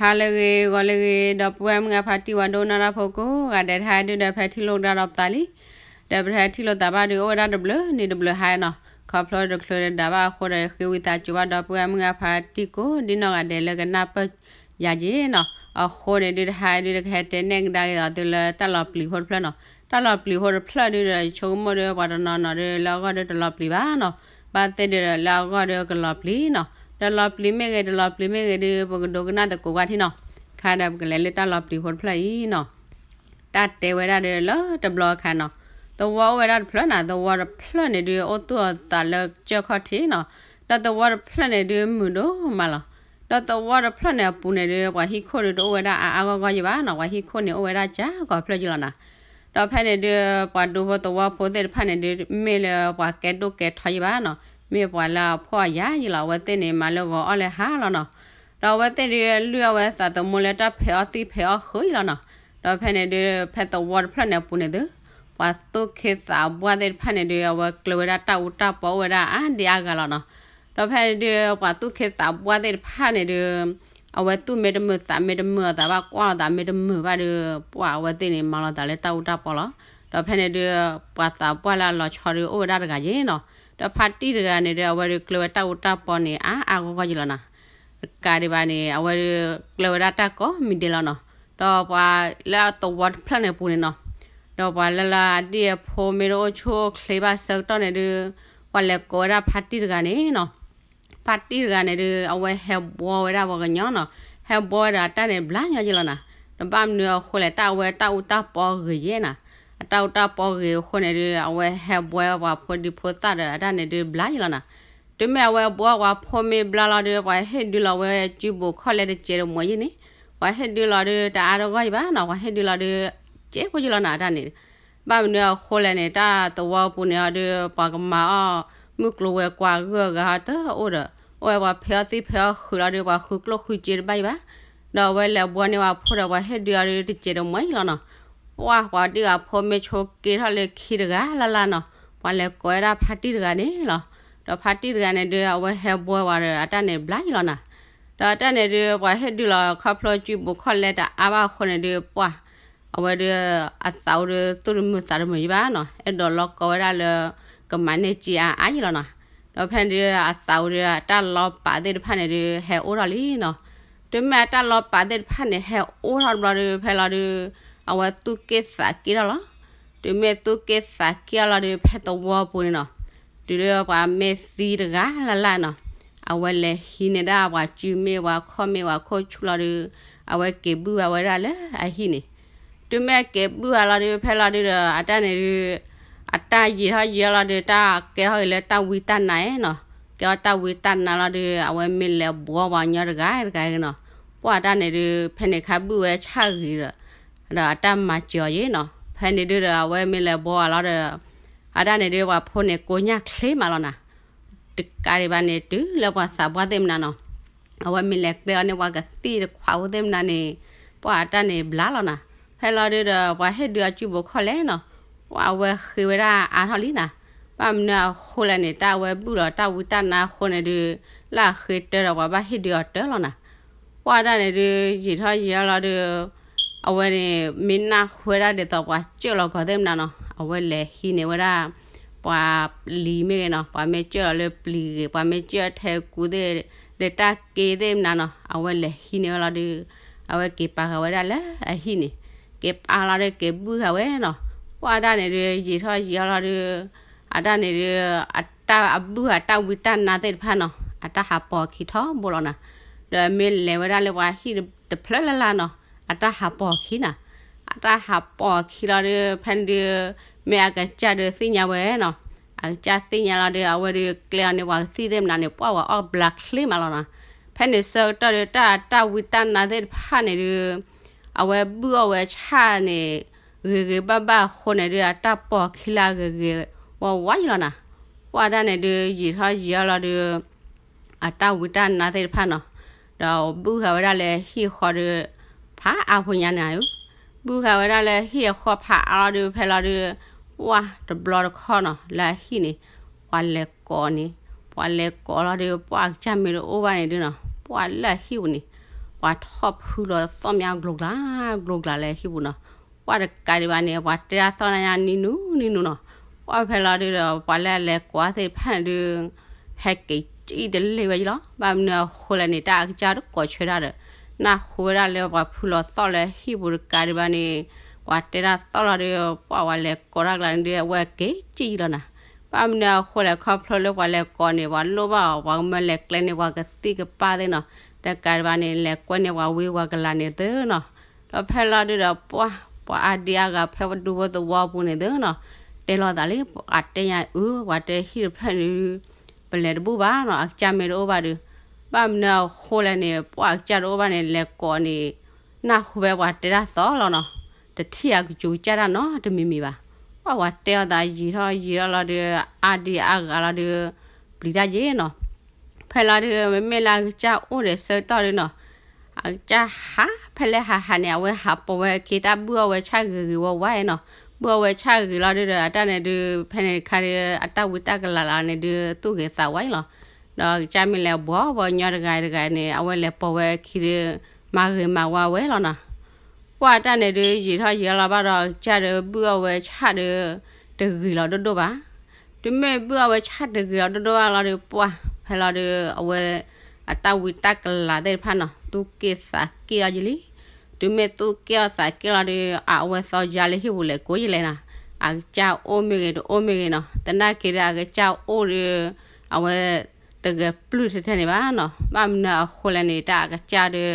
ဟါလၢအဂ့ၤ ဂီၤလၢအဂ့ၤ ဒီပုၢ်ဝဲၢ်မုၣ်အဖါတံၢ်ဝဲဒိကနၣ်တၢ်ဖိကိးဂၤဒဲး တဟါဒုဒီး ဖဲထံၣ်လိာ်ကဒါဒီးပသးလံ. ဒီးပထံၣ်လိာ်သးဘၣ်ဒု အိၣ်ဝဲဒၣ်တဘျုးနံၤတဘျုးဟါနီၤ, ခီဖျိတချုးဒၣ်ဘၣ်အဃိဒီး ဃ့ဝံသးစူၤဘၣ်ဒီပုၢ်ဝဲၢ်မုၣ်အဖါတံၢ်ကိးဒ်နီၢ်ဂၤဒဲးလၢကနၢ်ပၢၢ်ယၤက့ၤနီၤ. အဃိန့ၣ်ဒု တဟါဒုဒီး ကဟဲတဲနဲၣ်ကဒါက့ၤအီၤသုလၢ တၢ်လီၤပျံၤဖိတဖျၢၣ်နီၤ. တၢ်လီၤပျံၤဖိတဖျၢၣ်ဒုဒီး ယဆိကမိၣ်ဒု ပှၤတနီၤနီၤဒု လၢအဂီၢ်ဒုတလီၤပျံၤဘၣ်နီၤ. ဘၣ်သ့ၣ်ဒုဒီး လၢအဂီၢ်ဒုကလီၤပျံၤနီၤ. တလီၤပျံၤမ့ၢ်ဂ့ၤ တလီၤပျံၤမ့ၢ်ဂ့ၤဒု ပကဒိကနၣ်သကိးကွၢ်ထံနီၤ. ခါဒီးပကလဲၤလၢတၢ်လီၤပျံၤဖိတဖျၢၣ်အံၤနီၤ. တၢ်တဲဝဲဒၣ်ဒုလၢတဘျီအခါနီၤ, သဝီအိၣ်ဝဲဒၣ်တဖျၢၣ်နီၤ. သဝီတဖျၢၣ်န့ၣ်ဒု အိၣ်သူၣ်အသးလၢကစၢၢ်ခီၣ်ထံးနီၤ. ဒီးသဝီတဖျၢၣ်န့ၣ်ဒု မုာ်ဒိၣ်မးလီၤ. ဒီးသဝီတဖျၢၣ်န့ၣ်အပူၤန့ၣ်ဒု ပှၤဟံၣ်ခိၣ်ဒုတအိၣ်ဝဲဒၣ်အါအါဂီၢ်ဂီၢ်ယံၤဘၣ်နီၤ. ပှၤဟံၣ်ခိၣ်န့ၣ်အိၣ်ဝဲဒၣ်ကၢကီၤဖျၢၣ်ယံၤလီၤနီၤ. ဒီးဖဲန့ၣ်ဒု ပှၤဒူဖိသဝီဖိသ့ၣ်တဖၣ်န့ၣ်ဒု မ့ၢ်လၢပှၤကဲဒိၣ်ကဲထီယံၤဘၣ်နီၤ. မ့ၢ်ပှၤလၢအဖှီၣ်အယာ်ယံၤလီၤ. အဝဲသ့ၣ်န့ၣ် မၤလၢဂီၤအီၣ်လၢဟါလီၤနီၤ. ဒီးအဝဲသ့ၣ်ဒု လုၢ်အဝဲသးသမူလၢတၢ်ဖံးအီၣ်သံဖံးအီၣ်ဃုာ်ယံၤလီၤနီၤ. ဒီးဖဲန့ၣ်ဒု ဖဲသဝီတဖျၢၣ်န့ၣ်အပူၤန့ၣ်သု ပှၤသူၣ်က့သးပှၢ်သ့ၣ်တဖၣ်န့ၣ်ဒု အဝဲကျၢၤဝဲဒၣ်တၢ်အူတၢ်ပီအိၣ်ဝဲဒၣ်အါဒံအါဂၤလီၤနီၤ. ဒီးဖဲန့ၣ်ဒု ပှၤသူၣ်က့သးပှၢ်သ့ၣ်တဖၣ်န့ၣ်ဒု အဝဲသူၣ်မ့ၢ်တမုာ်သးမ့ၢ်တမုာ်အသးဘၣ် ကွၢ်လီၤသးမ့ၢ်တမုာ်ဘၣ်ဒု ပှၤအဝဲသ့ၣ်န့ၣ် မၤလီၤသးလၢတၢ်အူတၢ်ပီလီၤ. ဒီးဖဲန့ၣ်ဒု ပှၤသးပှၢ်လၢအလီၤဆီဒု အိၣ်ဝဲဒၣ်တဂၤယ့ၤနီၤ. ဒီးဖါတံၢ်တဂၤန့ၣ်ဒု အဝဲဒုကျၢၤဝဲတၢ်အူတၢ်ပီန့ၣ် အါအါဂီၢ်ဂီၢ်ယံၤလီၤနီၤ. တကးဒံးဘၣ်န့ၣ် အဝဲဒုကျၢၤဝဲဒၣ်တၢ်ကိးမံၤဒဲးလီၤနီၤ. ဒီးပှၤလၢအသဝီတဖျၢၣ်န့ၣ်အပူၤန့ၣ်နီၤ, ဒီးပှၤလၢလၢအဒံၣ်အဖိမ့ၢ်တအိၣ်ဆူၣ်အိၣ်ချ့ဘၣ်ဆၢကတီၢ်န့ၣ်ဒု ပှၤလဲၤကိးဝဲဒၣ်ဖါတံၢ်တဂၤန့ၣ်နီၤ. ဖါတံၢ်တဂၤန့ၣ်ဒု အဝဲဟဲဘှီဝဲဒၣ်ပှၤကညီနီၤ. ဟဲဘှီဝဲဒီးအတၢ်န့ၣ်ဘျါညီယံၤလီၤနီၤ. တဘၣ်မနုၤအဃိလဲၣ် တၢ်အဝဲတၢ်အူတၢ်ပီဂ့ၤယဲနီၤ. အတၢ်အူတၢ်ပီဂ့ၤအဃိန့ၣ်ဒု အဝဲဟဲဘှီပှၤဖိဒံဖိသၣ်ဒီးအတၢ်န့ၣ်ဒုဘျါယံၤလီၤနီၤ. တုၤမ့ၢ်အဝဲဘှီပှၤဖိမ့ၢ်ဘျါလီၤဒု ပှၤဟ့ၣ်ဒုလီၤဝဲစုပူၤခီၣ်လဲတစဲးတမှဲယံၤန့ၣ်, ပှၤဟ့ၣ်ဒုလီၤဒု တအါတဂီၢ်ယံၤဘၣ်နီၤ, ပှၤဟ့ၣ်ဒုလီၤဒု စဲးဖိယံၤလီၤနီၤ အတၢ်န့ၣ်. ဘၣ်မနုၤအဃိလဲၣ်န့ၣ် တၢ်သဝီပူၤန့ၣ်အီၤဒု ပှၤကမၤအီၣ် မုၢ်ကျိၤဝဲၤကွာ်ဂုၤအဂၤဟီတအိၣ်ဒီး အိၣ်ဝဲပှၤဖံးအီၣ်သံဖံးအီၣ်ဃုာ်လီၤဒု ပှၤဃုကျိၣ်ဃုစ့တဘၣ်ယံၤဘၣ်. ဒီးအဝဲလဲၤဘှီန့ၢ်ပှၤဖိဒီး ပှၤဟ့ၣ်ဒုအီၤဒု တစဲးတမှဲယံၤလီၤနီၤ. ပှၤ ပှၤဒုးအဖိမ့ၢ်ဆိးက့ထီၣ်လၢခံတဂၤလၢ်လၢ်နီၤ, ပှၤလဲၤကိးဝဲဒၣ်ဖါတံၢ်တဂၤန့ၣ်လီၤ. ဒီးဖါတံၢ်တဂၤန့ၣ်ဒု အဝဲဟဲဘှီဝဲဒီး အတၢ်န့ၣ်ဘျါယံၤလီၤနီၤ. ဒီးအတၢ်န့ၣ်ဒု ပှၤဟ့ၣ်ဒုလီၤခီဖျိစုပူၤခီၣ်လဲတအါဘၣ်အဃိန့ၣ်ဒု ပှၤ အဝဲဒု အသးအိၣ်ဒု သူၣ်တမုာ်သးတမုာ်ယံၤဘၣ်နီၤ, အဲၣ်ဒိးလီၤကိးဝဲဒၣ်လၢ ကမၤန့ၢ်စ့အါအါယံၤလီၤနီၤ. ဒီးဖဲန့ၣ်ဒု အသးအိၣ်ဒု အတၢ်လီၤပာ်သ့ၣ်တဖၣ်န့ၣ်ဒု ဟဲအိၣ်ထီၣ်လံနီၤ. တုၤမ့ၢ်အတၢ်လီၤပာ်သ့ၣ်တဖၣ်န့ၣ် ဟဲအိၣ်ထီၣ်တဘျီဒု ဖဲလီၤဒု အဝဲသူၣ်က့ၣ်သးက့ထီၣ်လီၤ. တုၤမ့ၢ်သူၣ်က့ၣ်သးက့အီၤလီၤဒု ဖဲသဝီပူၤန့ၣ်နီၤ, တုၤလၢပှၤမ့ၢ်သံတဂၤလၢ်လၢ်နီၤ, အဝဲလဲၤဟံးန့ၢ်ဒၣ်ပှၤစုမ့ၢ်ပှၤခီၣ်မ့ၢ်ပှၤခိၣ်ဆူၣ်လီၤဒု အဝဲက့ၤဘုၣ်ဘၣ်ဝဲဒၣ်လၢအဟံၣ်န့ၣ်. တုၤမ့ၢ်က့ၤဘုၣ်ဘၣ်လီၤဒု ဖဲလီၤဒုဒီး အတၢ်န့ၣ်ဒု အတၢ်ယံာ်ထီၣ်ယံာ်အီၤလီၤဒု တၢ်ကဲထီၣ်ဂ့ၤလၢတၢ်ဝံတၢ်နါနီၤ, ကဲထီၣ်တၢ်ဝံတၢ်နါလီၤဒု အဝဲမ့ၢ်လဲၤဘှီပှၤကညီတဂၤတဂၤဂ့ၤနီၤ, ပှၤအတၢ်န့ၣ်ဒု ဖဲန့ၣ်ခါဘုၣ်ဝဲဆၣ်ဂ့ၤဒီး ဒီးအတၢ်မၤစၢၤအီၤယံၤနီၤ. ဖဲန့ၣ်ဒုဒီး အဝဲမ့ၢ်လဲၤဘှီအီၤလီၤဒီး အတၢ်န့ၣ်ဒု ပှၤဖိန့ၣ်ကိညၢ်ချ့မးလီၤနီၤ. တကးဒံးဘၣ်န့ၣ် တုၤလၢပှၤသးပှၢ်သ့ၣ်မနုၤနီၤ, အဝဲမ့ၢ်လဲၤကျဲအီၤန့ၣ်ပှၤကသံၣ်တခွးဖိသ့ၣ်မနုၤန့ၣ် ပှၤအတၢ်န့ၣ်ဘျါလီၤနီၤ. ဖဲလီၤဒုဒီး ပှၤဟ့ၣ်ဒုအီၤစုပူၤခီၣ်လဲနီၤ, ပှၤအဝဲဃ့ဝဲဒၣ်အါထီၣ်လံနီၤ. ဘၣ်မနုၤအဃိလဲၣ်န့ၣ် တၢ်အဝဲဘုၣ်ဒီးတၢ်ဝံတၢ်နါအဃိန့ၣ်ဒု လၢအဃ့တၢ်ဒီးပှၤဘၣ်ဟ့ၣ်ဒုအီၤတၢ်လီၤနီၤ. ပှၤတၢ်န့ၣ်ဒု ယံာ်ထီၣ်ယံာ်အီၤလီၤဒု အဝဲန့ၣ်မ့ၢ်နၢ်ဟူဝဲဒၣ်ဒ်သိးပှၤစၢၢ်လီၤကီၤသ့ၣ်မနုၤနီၤ, အဝဲလဲၤဟံးန့ၢ်ဝဲဒၣ် ပှၤပျံၤမ့ၢ်ဂ့ၤနီၤ, ပှၤမ့ၢ်စၢၢ်လီၤလၢပျံၤဂ့ၤ, ပှၤမ့ၢ်စၢၢ်ထဲကူသ့ၣ် ဒီးတၢ်က့သ့ၣ်မနုၤနီၤ, အဝဲလဲၤဟံးန့ၢ်ဝဲလီၤဒု အဝဲက့ၤပာ်ဃာ်ဝဲဒၣ်လၢအဟံၣ်န့ၣ်, က့ၤပာ်လီၤဒု က့ၤဘုၣ်ဃာ်ဝဲနီၤ. ပှၤတၢ်န့ၣ်ဒု ယံာ်ထီၣ်ယံာ်အီၤလီၤဒု အတၢ်န့ၣ်ဒု အတၢ်အဘုၣ်အတၢ်ဝံတၢ်နါသ့ၣ်တဖၣ်နီၤ, အတၢ်ဟးပိာ်အခံထီဘိလီၤနီၤ. ဒီးမ့ၢ်လဲၤဝဲဒၣ်လၢပှၤဟံၣ်တဖျၢၣ်လၢ်လၢ်နီၤ, အတၢ်ဟးပိာ်အခံနီၤ. အတၢ်ဟးပိာ်အခံလီၤဒု ဖဲန့ၣ်ဒု မ့ၢ်အကစၢ်ဒုသ့ၣ်ညါဝဲနီၤ, အကစၢ်သ့ၣ်ညါလီၤဒု အဝဲဒုကျဲအီၤန့ၣ် ပှၤကသံၣ်သ့ၣ်မနုၤန့ၣ် ပှၤဝဲအီၣ်ဘျါချ့မးလီၤနီၤ. ဖဲန့ၣ်ဆၢကတီၢ်ဒု တၢ်တၢ်ဝံတၢ်နါသ့ၣ်တဖၣ်န့ၣ်ဒု အဝဲဘုၣ်အီၣ်ဝဲဆၣ်န့ၣ် ဂ့ၤဂ့ၤဘၣ်ဘၣ်အဃိန့ၣ်ဒု အတၢ်ပိာ်အခံလၢအဂ့ၤဂ့ၤဝါဝါယံၤလီၤနီၤ. ပှၤတၢ်န့ၣ်ဒု ယံာ်ထီၣ်ယံာ်အီၤလီၤဒု အတၢ်ဝံတၢ်နါသ့ၣ်တဖၣ်နီၤ, ဒီးဘုၣ်ဃာ်ဝဲဒၣ်လၢဟံၣ်အဃီဒု ဖးအါဖိညါန့ၣ်ဧၢ, ဘုၣ်ဃာ်ဝဲဒၣ်လၢဟံၣ်အဃီဖးအါလီၤဒု ဖဲလီၤဒု ပှၤတဘျီတခီၣ်နီၤ လၢအဟံၣ်န့ၣ် ပှၤလဲၤကိးန့ၣ်, ပှၤလဲၤကိးလီၤဒု ပှၤအကစၢ်မ့ၢ်တအိၣ်ဘၣ်န့ၣ်ဒုနီၤ ပှၤလၢအဟံၣ်ပူၤန့ၣ် ပှၤထီၣ်ဖုလီၤသီၣ်မး ကျိၤကျါကျိၤကျါလၢဟံၣ်ပူၤနီၤ. ပှၤတကးဒံးဘၣ်န့ၣ် ပှၤတဲတၢ်သီၣ်ညါနံၤနူနံၤနူနီၤ. ပှၤဖဲလီၤဒုဒီး ပှၤလၢအလဲၤကိးသ့ၣ်တဖၣ်န့ၣ်ဒု ဟဲက့ၤကံၣ်တလ့ၢ်ဝဲယလီၤ. ဘၣ်မနုၤအဃိလဲၣ်န့ၣ် တၢ်အကစၢ်တကိးဆၢဒၣ်ဒီး နၢ်ဟူဝဲဒၣ်လၢပှၤဖုလီၤသီၣ်လၢဟံၣ်ပူၤတကးဒံးဘၣ်န့ၣ် ပှၤတဲတၢ်သီၣ်လီၤဒု ပှၤဝဲလဲၤကိးတၢ်ကျါန့ၣ်ဒု အဝဲက့ၤကံၣ်လီၤနၤ. ဘၣ်မနုၤအဃိလဲၣ် ခီဖျိလၢပှၤလဲၤကိးန့ၣ် ပှၤလိၣ်ဘၣ်အီၤ ပှၤကမၢလဲၤကျဲန့ၣ် ပှၤကသံၣ်ကပၢ်သ့ၣ်နီၤ. တကးဒံးဘၣ်န့ၣ် လဲၤကွဲန့ၣ် ပှၤဝံပှၤကလၤန့ၣ်သ့နီၤ. ဒီးဖဲလီၤဒုဒီး ပှၤ ပှၤအါဒံအါဂၤဖဲပဒူဖိသဝီပူၤန့ၣ်သ့နီၤ. တဲလိာ်သးလံ ပှၤတဲညါအု ပှၤတဲဟံၣ်တဖျၢၣ်န့ၣ် ပလဲၤတဘူၣ်ဘၣ်နီၤ, အကစၢ်မ့ၢ်တအိၣ်ဘၣ်ဒီး. ဘၣ်မနုၤအဃိလဲၣ်န့ၣ် ပှၤအကစၢ်တအိၣ်ဘၣ်န့ၣ် လဲၤကိးန့ၣ် နၢ်ဟူဝဲပှၤတဲတၢ်သီၣ်လီၤနီၤ. တထံၣ်အကစူၤကစၢ်တၢ်နီတမံၤမံၤဘၣ်. ပှၤ ပှၤတဲအီၤသးယံာ်ထီၣ်ယံာ်ထီၣ်လီၤဒီး အါဒံအါဂၤလီၤဒီး ပျံၤတၢ်ယ့နီၤ. ဖဲလီၤဒု မ့မ့ၢ်လၢအကစၢ်အိၣ်ဒီးဆၢကတီၢ်ဒုနီၤ, အကစၢ်ဟးဖဲလဲၣ်ဟးဟးန့ၣ် အဝဲဟးပိာ်ဝဲအခံ တၢ်ဘုၣ်အီၣ်ဝဲဆၣ်ဂ့ၤဂ့ၤဝါဝါအံၤနီၤ. ဘုၣ်အီၣ်ဝဲဆၣ်ဂ့ၤလီၤဒုဒီး အတၢ်န့ၣ်ဒု ဖဲန့ၣ်တခါဒီး အတၢ်ဝံတၢ်ကလၤလီၤန့ၣ်ဒု သူၣ်ဂ့ၤသးဝါအံၤလီၤ. ဒီးအကစၢ်မ့ၢ်လဲၤဘှီဘှီညီတဂၤတဂၤန့ၣ် အဝဲလဲၤပိာ်ဝဲအခံဒီး မၤဂ့ၤမၤဝါဝဲလီၤနီၤ. ပှၤအတၢ်န့ၣ်ဒု ယံာ်ထီၣ်ယံာ်ထီၣ်လီၤဘၣ်ဒီး အကစၢ်ဒီးဘုၣ်အီၣ်ဝဲဆၣ်ဒီး တဂ့ၤလီၤဒိၣ်ဒိၣ်ဘၣ်. တုၤမ့ၢ်ဘုၣ်အီၣ်ဝဲဆၣ်တဂ့ၤလီၤဒိၣ်ဒိၣ်ဘၣ်လီၤဒီး ပှၤ ဖဲလီၤဒု အဝဲ အတၢ်ဝံတၢ်ကလၤသ့ၣ်တဖၣ်နီၤ သူၣ်က့ၣ်သးက့ၣ်အီၤယလံ. တုၤမ့ၢ်သူၣ်က့ၣ်အီၣ်သးက့ၣ်လီၤဒီး အဝဲသီယါလၢဟံၣ်ပူၤလဲၤကိးယလဲၣ်နီၤ. အကစၢ်အိၣ်မ့ၢ်ဂ့ၤ တအိၣ်မ့ၢ်ဂ့ၤနီၤ, သနာ်က့ဒီး အကစၢ်အိၣ်ဒီး အဝဲ တဂဲၤပျုၢ်ထဲထဲန့ၣ်ဘၣ်နီၤ. ဘၣ်မနုၤအဃိလဲၣ်န့ၣ် တၢ်အကစၢ်ဒီး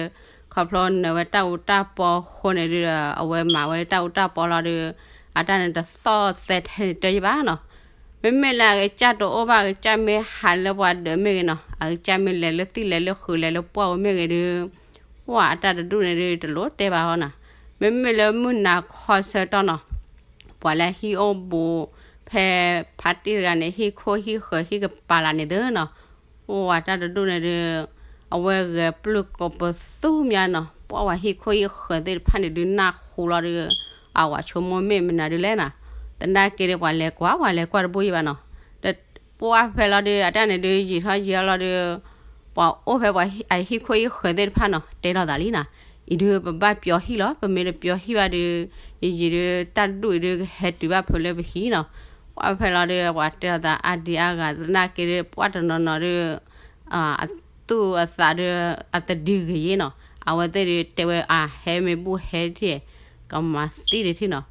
ခီဖျိနၢၤဝဲတၢ်အူတၢ်ပီအဃိန့ၣ်ဒု အဝဲမၤဝဲလၢတၢ်အူတၢ်ပီလီၤဒီး အတၢ်န့ၣ်တသီၣ်သဲထဲန့ၣ်တၢ်ယဘၣ်နီၤ. မ့မ့ၢ်လၢအကစၢ်တအိၣ်ဘၣ် အကစၢ်မ့ၢ်ဟးလၢပှၤဒၢးမ့ၢ်ဂ့ၤနီၤ, အကစၢ်မ့ၢ်လဲၤလၢသံၣ်လဲၤလၢဃုာ်လဲၤလၢပှၢ်ဝဲမ့ၢ်ဂ့ၤဒု ပှၤအတၢ်တဒူၣ်န့ၣ်ဒု တလိၣ်တဲဘၣ်အီၤနီၤ. မ့မ့ၢ်လၢမုၢ်နၤခီဆၢကတီၢ်နီၤ ပှၤလၢဟံၣ်အိၣ်ဘူး ဖဲဖါတံၢ်တဂၤန့ၣ် ဟံၣ်ခိၣ်ဟံၣ်ဃၢၤဟံၣ်ကပၤလၢ်န့ၣ်သ့နီၤ, ပှၤတၢ်တဒူၣ်န့ၣ်ဒု အဝဲဂဲၤပျုၢ်ကိးပသူမးနီၤ, ပှၤဝဲဟံၣ်ခိၣ်ဟံၣ်ဃၢၤသ့ၣ်တဖၣ်န့ၣ်ဒု နၢ်ဟူလီၤဒီး အဝဲဆိကမိၣ်မ့ၢ်မနုၤဒုလဲၣ်နီၤ, သနာ်က့ဒီးပှၤလဲၤကွၢ် ပှၤလဲၤကွၢ်တဘိယဘၣ်နီၤ, ပှၤဖဲလီၤဒု အတၢ်န့ၣ်ဒု ယံာ်ထီၣ်ယံာ်ထီၣ်လီၤဒု ပှၤအိၣ်ဖဲပှၤအဟံၣ်ခိၣ်ဟံၣ်ဃၢၤသ့ၣ်တဖၣ်နီၤ တဲလိာ်သးလံနီၤ, အံၤဒု ပဘၣ်ပျီဟံၣ်လီၤ, ပမ့ၢ်တပျီဟံၣ်ဘၣ်ဒု ယံာ်ယံာ်ဒု တၢ်တဒူၣ်အံၤဒု ကဟဲတုၤဘၣ်ဖုးလၢပဟံၣ်နီၤ, ပှၤဖဲလီၤဒု ပှၤတဲအီၤသးအါဒံအါဂၤ သနာ်က့ဒု ပှၤတနီၤနီၤဒု အသူၣ်အသးဒု အတဒုဂ့ၤယ့ၣ်နီၤ, အဝဲသ့ၣ်ဒု တဲဝဲအဟဲမ့ၢ်ဘူၣ်ဟဲထံၣ် ကမၤသံဒံးထံၣ်နီၤ,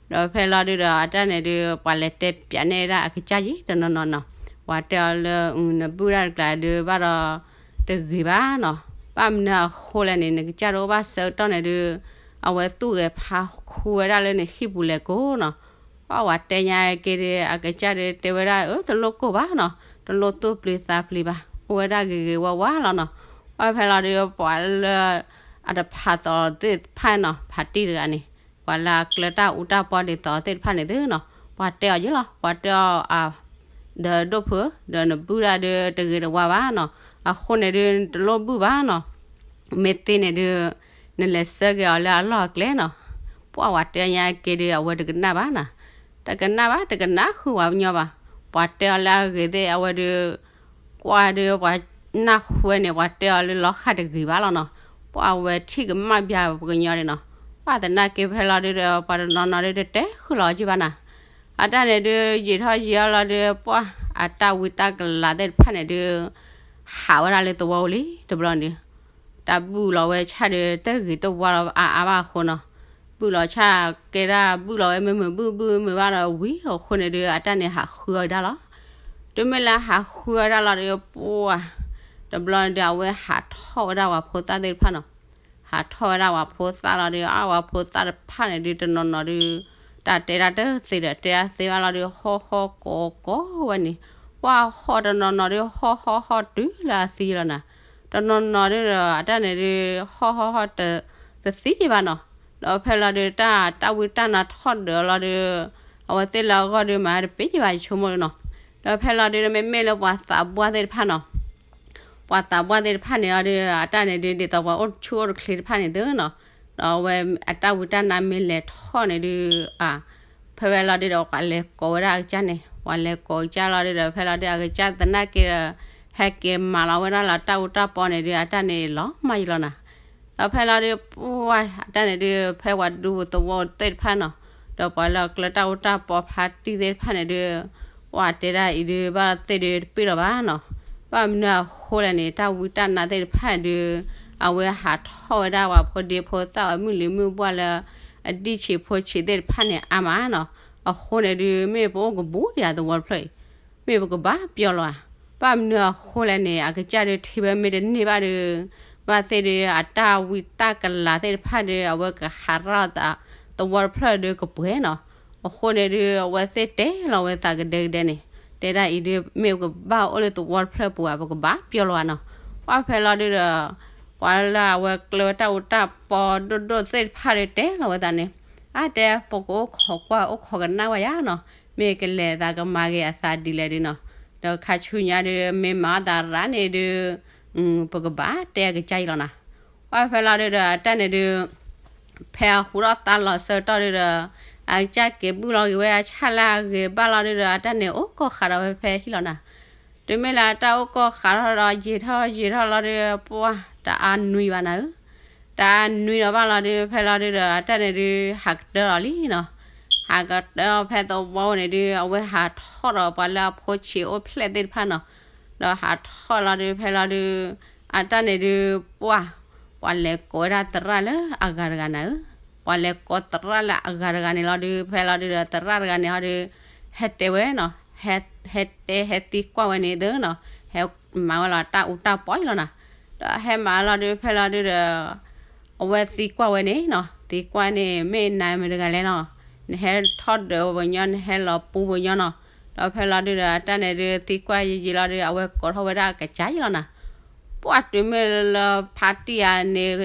ဒီးဖဲလီၤဒုဒီး အတၢ်န့ၣ်ဒု ပှၤလဲၤတဲပၠးန့ၢ်ဒၣ်အကစၢ်ယံၤတနီၤနီၤနီၤ, ပှၤတဲအီၤလၢ နဘူၣ်ဒၣ်တကျါဒုဘၣ်ဒီး တဂ့ၤဘၣ်နီၤ, ဘၣ်မနုၤအဃိလဲၣ်န့ၣ် နကစၢ်တအိၣ်ဘၣ်ဆၢကတီၢ်န့ၣ်ဒု အဝဲသူၣ်ဂဲၤဖးခူဝဲဒၣ်လၢနဟံၣ်ပူၤလဲၤကိးနီၤ, ပှၤတဲညါက့ၤဒု အကစၢ်ဒုတဲဝဲဒၣ် အၢ တလိၣ်ကိၢ်ဘၣ်နီၤ, တလိၣ်သူၣ်ပျံၤသးပျံၤဘၣ်, အိၣ်ဝဲဒၣ်ဂ့ၤဂ့ၤဝါဝါလီၤနီၤ, ပှၤဖဲလီၤဒု ပှၤလၢ အတဖးသီးသ့ၣ်တဖၣ်နီၤ ဖးတံၢ်တဂၤန့ၣ် ပှၤလၢအကျၢၤတၢ်အူတၢ်ပီဒ်သိးသ့ၣ်တဖၣ်န့ၣ်သ့နီၤ, ပှၤတဲအီၤယ့ၣ်လီၤ, ပှၤတဲအီၤ ဒီးဒိၣ်ဖု ဒီးနဘူၣ်ဒၣ်ဒု တဂ့ၤတဝါဘၣ်နီၤ, အဃိန့ၣ်ဒု တလိၣ်ဘူၣ်ဘၣ်နီၤ, မ့ၢ်သ့န့ၣ်ဒု နလဲၤဆှၢက့ၤအီၤလၢအလီၢ်အကျဲနီၤ, ပှၤဝဲတဲညါက့ၤဒု အဝဲတကနၣ်ဘၣ်နီၤ, တကနၣ်ဘၣ် တကနၣ်ဃုာ်ဝဲညီဘၣ်, ပှၤတဲအီၤလၢအဂ့ၤသ့ၣ် အဝဲဒု ကွၢ်ဒု ပှၤနၢ်ဟူဝဲန့ၣ် ပှၤတဲအီၤလၢလီၤဃာ်တဂ့ၤဘၣ်လီၤနီၤ, ပှၤဝဲထံၣ်ကမၣ်ဘၣ်ပှၤကညီဒုနီၤ, ပှၤသနာ်က့ဖဲလီၤဒုဒီး ပှၤတနီၤနီၤဒုတတဲဃုာ်လီၤက့ၤဘၣ်နီၤ, အတၢ်န့ၣ်ဒု ယံာ်ထီၣ်ယံာ်ထီၣ်လီၤဒု ပှၤအတၢ်ဝံတၢ်ကလၤသ့ၣ်တဖၣ်န့ၣ်ဒု ဟးဝဲဒၣ်လၢသဝီပူၤလံ တဘျီန့ၣ်ဒု တၢ်ဘူၣ်လီၤဝဲဆၣ်ဒု တဂ့ၤတဝါလီၤအါအါဘၣ်အဃိနီၤ, ဘူၣ်လီၤဆၣ်ကဲဒၣ် ဘူၣ်လီၤဝဲမုာ်မုာ်ဘူၣ်ဘူၣ်မုာ်ဘၣ်ဒီးဝံၤအဃိန့ၣ်ဒု အတၢ်န့ၣ်ဟးဃုအီၤဒၣ်လီၤ, တုၤမ့ၢ်လၢဟးဃုအီၤဒၣ်လီၤဒု ပှၤ တဘျီန့ၣ်ဒု အဝဲဟးထီၣ်ဝဲဒၣ်ပှၤဖိသၣ်သ့ၣ်တဖၣ်နီၤ, ဟးထီၣ်ဝဲဒၣ်ပှၤဖိသၣ်လီၤဒု အပှၤဖိသၣ်တဖၣ်န့ၣ်ဒု တနီၤနီၤဒု တၢ်တဲဒၣ်တသ့ဒီး တဲဒၣ်သ့ဘၣ်လီၤဒု ဟီၣ်ဟီၣ်ကိးကိးဝဲန့ၣ်, ပှၤဟီၣ်တနီၤနီၤဒု ဟီၣ်ဟီၣ်ဟီၣ်တုၤလၢအသံလီၤနီၤ, တနီၤနီၤဒုဒီး အတၢ်န့ၣ်ဒု ဟီၣ်ဟီၣ်ဟီၣ်တ တသံက့ၤဘၣ်နီၤ, ဒီးဖဲလီၤဒု တၢ်တၢ်ဝံတၢ်နါထီၣ်ဒုးလီၤဒု အဝဲသ့ၣ်လၢအဂီၢ်ဒု မၤတပ့ၤက့ၤဘၣ်ယဆိကမိၣ်ဒုနီၤ, ဒီးဖဲလီၤဒု မ့မ့ၢ်လၢပှၤသးပှၢ်သ့ၣ်တဖၣ်နီၤ ပှၤသးပှၢ်သ့ၣ်တဖၣ်န့ၣ်အီၤဒု အတၢ်န့ၣ်ဒု ဒ်သိးပှၤအိၣ်ဆူၣ်အိၣ်တချ့တဖၣ်န့ၣ်သ့နီၤ, ဒီးအဝဲအတၢ်ဝံတၢ်နါမ့ၢ်လဲၤထီၣ်န့ၣ်ဒု အ ဖဲဝဲလီၤဒုဒီး ပှၤလဲၤကိးဝဲဒၣ်အကစၢ်န့ၣ် ပှၤလဲၤကိးကစၢ်လီၤဒုဒီး ဖဲလီၤဒု အကစၢ်သနာ်က့ဒီး ဟဲက့ၤမၤလီၤဝဲဒၣ်လီၤတၢ်အူတၢ်ပီန့ၣ်ဒု အတၢ်န့ၣ်လီၤမၢ်ယံၤလီၤနီၤ, ဒီးဖဲလီၤဒုး ပှၢ်အတၢ်န့ၣ်ဒုး ဖဲပှၤဒူသဝီသ့ၣ်တဖၣ်နီၤ, ဒီးပှၤလၢအကျၢၤတၢ်အူတၢ်ပီဖါတံၢ်သ့ၣ်တဖၣ်န့ၣ်ဒုး ပှၢ်တဲဒၣ်အံၤဒုး ဘၣ်သ့ၣ်ဒုးတပ့ၢ်လီၤဘၣ်နီၤ. ဘၣ်မနုၤအဃိလဲၣ်န့ၣ် တၢ်ဝံတၢ်နါသ့ၣ်တဖၣ်ဒုး အဝဲဟးထီၣ်ဝဲဒၣ်ပှၤဖိဒံဖိသၣ်အမုၢ်လံၤမုၢ်ဘှၢ်လၢ အဒံၣ်ဆံးဖိဆံးသ့ၣ်တဖၣ်န့ၣ်အါမးနီၤ. အဃိန့ၣ်ဒုး မ့ၢ်ပအိၣ်ကဘူးဒံးဧါသဝီတဖျၢၣ်အံၤ မ့ၢ်ပကဘၣ်ပျီလီၤဧါ. ဘၣ်မနုၤအဃိလဲၣ်န့ၣ် အကစၢ်ဒုးထံၣ်ဝဲမ့ၢ်တန့ၢ်ဘၣ်ဒုး ဘၣ်သ့ၣ်ဒုး အတၢ်ဝံတၢ်ကလၤသ့ၣ်တဖၣ်ဒုး အဝဲကဟးရၣ်သးသဝီတဖျၢၣ်ဒုးကပှဲၤနီၤ. အဃိန့ၣ်ဒုး အဝဲသ့ၣ်တဲလီၤဝဲသးကဒဲကဒဲန့ၣ် တဲဒၣ်အံၤဒုး မ့ၢ်ပကဘၣ်အိၣ်လၢသဝီတဖျၢၣ်ပူၤဧါ ပကဘၣ်ပျီလီၤဧါနီၤ. ပှၢ်ဖဲလီၤဒုးဒီး ပှၤလၢအဝဲကျၢၤဝဲတၢ်အူတၢ်ပီဒိၣ်ဒိၣ်သ့ၣ်တဖၣ်ဒုးတဲလီၤဝဲသးန့ၣ် အါတဲ ပကအိၣ်ခိးကွၢ်အိၣ်ခိးကနၣ်ဝဲယါနီၤ, မ့ၢ်ကလဲၤသးကမၤဂ့ၤအသးဒ်လဲၣ်ဒုးနီၤ, ဒီးခါဆူညါဒုး မ့ၢ်မၤအီၣ်သးရၣ်န့ၣ်ဒုး ပကဘၣ်တဲအကစၢ်အံၤလီၤနီၤ. ပှၢ်ဖဲလီၤဒုးဒီး အတၢ်န့ၣ်ဒုး ဖဲအဟူထီၣ်သါလီၤဆၢကတီၢ်ဒုးဒီး အကစၢ်က့ၤဘုၣ်လီၤက့ၤဝဲအဆၣ်လၢအဂ့ၤဘၣ်လီၤဒုးဒီး အတၢ်န့ၣ်အိၣ်ကီၢ်ဃးဒီးဝဲဖဲဟံၣ်လီၤနီၤ. တုၤမ့ၢ်လၢအတၢ်အိၣ်ကီၢ်ဃးထီၣ်ဒီး ယံာ်ထီၣ်ယံာ်ထီၣ်လီၤဒုး ပှၢ်တအါနွံဘၣ်နၤဧၢ, တအါနွံဒီးဘၣ်လီၤဒုး ဖဲလီၤဒုးဒီး အတၢ်န့ၣ်ဒုး ဟးကတၢၢ်လီၤလံနီၤ. ဟးကတၢၢ်ဖဲသဝီန့ၣ်ဒုး အဝဲဟးထီၣ်ဒီးပှၤလၢအဖိဆံးအိၣ်ဖျဲၣ်သ့ၣ်တဖၣ်နီၤ, ဒီးဟးထီၣ်လီၤဒုး ဖဲလီၤဒုး အတၢ်န့ၣ်ဒုး ပှၢ် ပှၤလဲၤကိးဝဲဒၣ်သရၣ်လၢအဂၤတဂၤနၤဧၢ, ပှၤလဲၤကိးသရၣ်လၢအဂၤတဂၤန့ၣ်လီၤဒုး ဖဲလီၤဒုးဒီး သရၣ်တဂၤန့ၣ်ဟီဒုး ဟဲတဲဝဲနီၤ, ဟဲတဲဟဲသံကွၢ်ဝဲန့ၣ်သ့နီၤ, ဟဲမၤဝဲလီၤတၢ်အူတၢ်ပီအံၤလီၤနီၤ. ဒီးဟဲမၤလီၤဒုး ဖဲလီၤဒုးဒီး အဝဲသံကွၢ်ဝဲန့ၣ်နီၤ, သံကွၢ်န့ၣ် မ့ၢ်နၤမ့ၢ်တဂၤလဲၣ်နီၤ, နဟဲထီၣ်ဒၢးပှၤညီ နဟဲလီၤပူၤပှၤညီနီၤ. ဒီးဖဲလီၤဒုးဒီး အတၢ်န့ၣ်ဒုး သံကွၢ်ယံာ်ယံာ်လီၤဒုး အဝဲကိးထီၣ်ဝဲဒၣ်အကစၢ်ယံာ်လီၤနီၤ. ပှၢ်တုၤမ့ၢ်လၢဖါတံၢ်အံၤန့ၣ်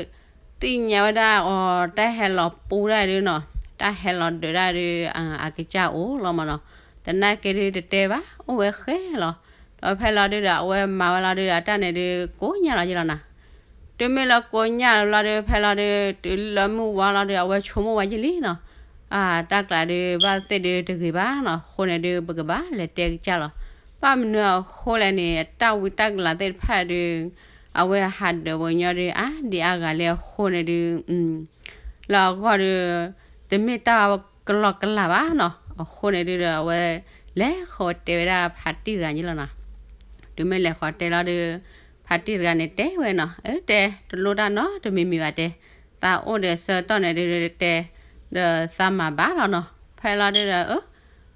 သ့ၣ်ညါဝဲဒၣ်အီၤ တၢ်ဟဲလီၤပူၤဒၣ်ဒုးနီၤ, တၢ်ဟဲလီၤဒၢးဒၣ်ဒုး အကစၢ်အိၣ်လီၤမးနီၤ, သနာ်က့ဒုးတတဲဘၣ် အိၣ်ဝဲဃဲလီၤ. ဒီးဖဲလီၤဒုးဒီး အဝဲမၤဝဲလီၤဒုးဒီး အတၢ်န့ၣ်ဒုး ကိးညၢ်လီၤယံာ်လီၤနီၤ. တုၤမ့ၢ်လၢကိးညၢ်လီၤဒုး ဖဲလီၤဒုး တုၤလၢမုၢ်ဝါလီၤဒုး အဝဲဆိကမိၣ်ဝဲယံာ်လံနီၤ, အ တၢ်ကျးဒုး ဘၣ်သ့ၣ်ဒုးတဂ့ၤဘၣ်နီၤ, အဃိန့ၣ်ဒုး ပကဘၣ်လဲၤတဲကစၢ်လီၤ. ဘၣ်မနုၤအဃိလဲၣ်န့ၣ် တၢ်ဝံတၢ်ကလၤသ့ၣ်တဖၣ်ဒုး အဝဲဟးဒၢးပှၤညီဒုး အါဒံအါဂၤလၢအဃိန့ၣ်ဒုး လၢအဂီၢ်ဒုး တမ့ၢ်တၢ်ကလီကလးဘၣ်နီၤ. အဃိန့ၣ်ဒုးဒီး အဝဲလဲၤဃီၤတဲဝဲဒၣ်ဖါတံၢ်တဂၤန့ၣ်လီၤနီၤ. တုၤမ့ၢ်လဲၤဃီၤတဲလီၤဒုး ဖါတံၢ်တဂၤန့ၣ်တဲဝဲနီၤ, အၢ တဲ တလိၣ်တၢ်နီတမံၤမံၤဘၣ်တဲ, သးအိၣ်ဒီးဆၢကတီၢ်န့ၣ်ဒုးတဲ ဒီးသးမၤဘၣ်လီၤနီၤ. ဖဲလီၤဒုးဒီး အၢ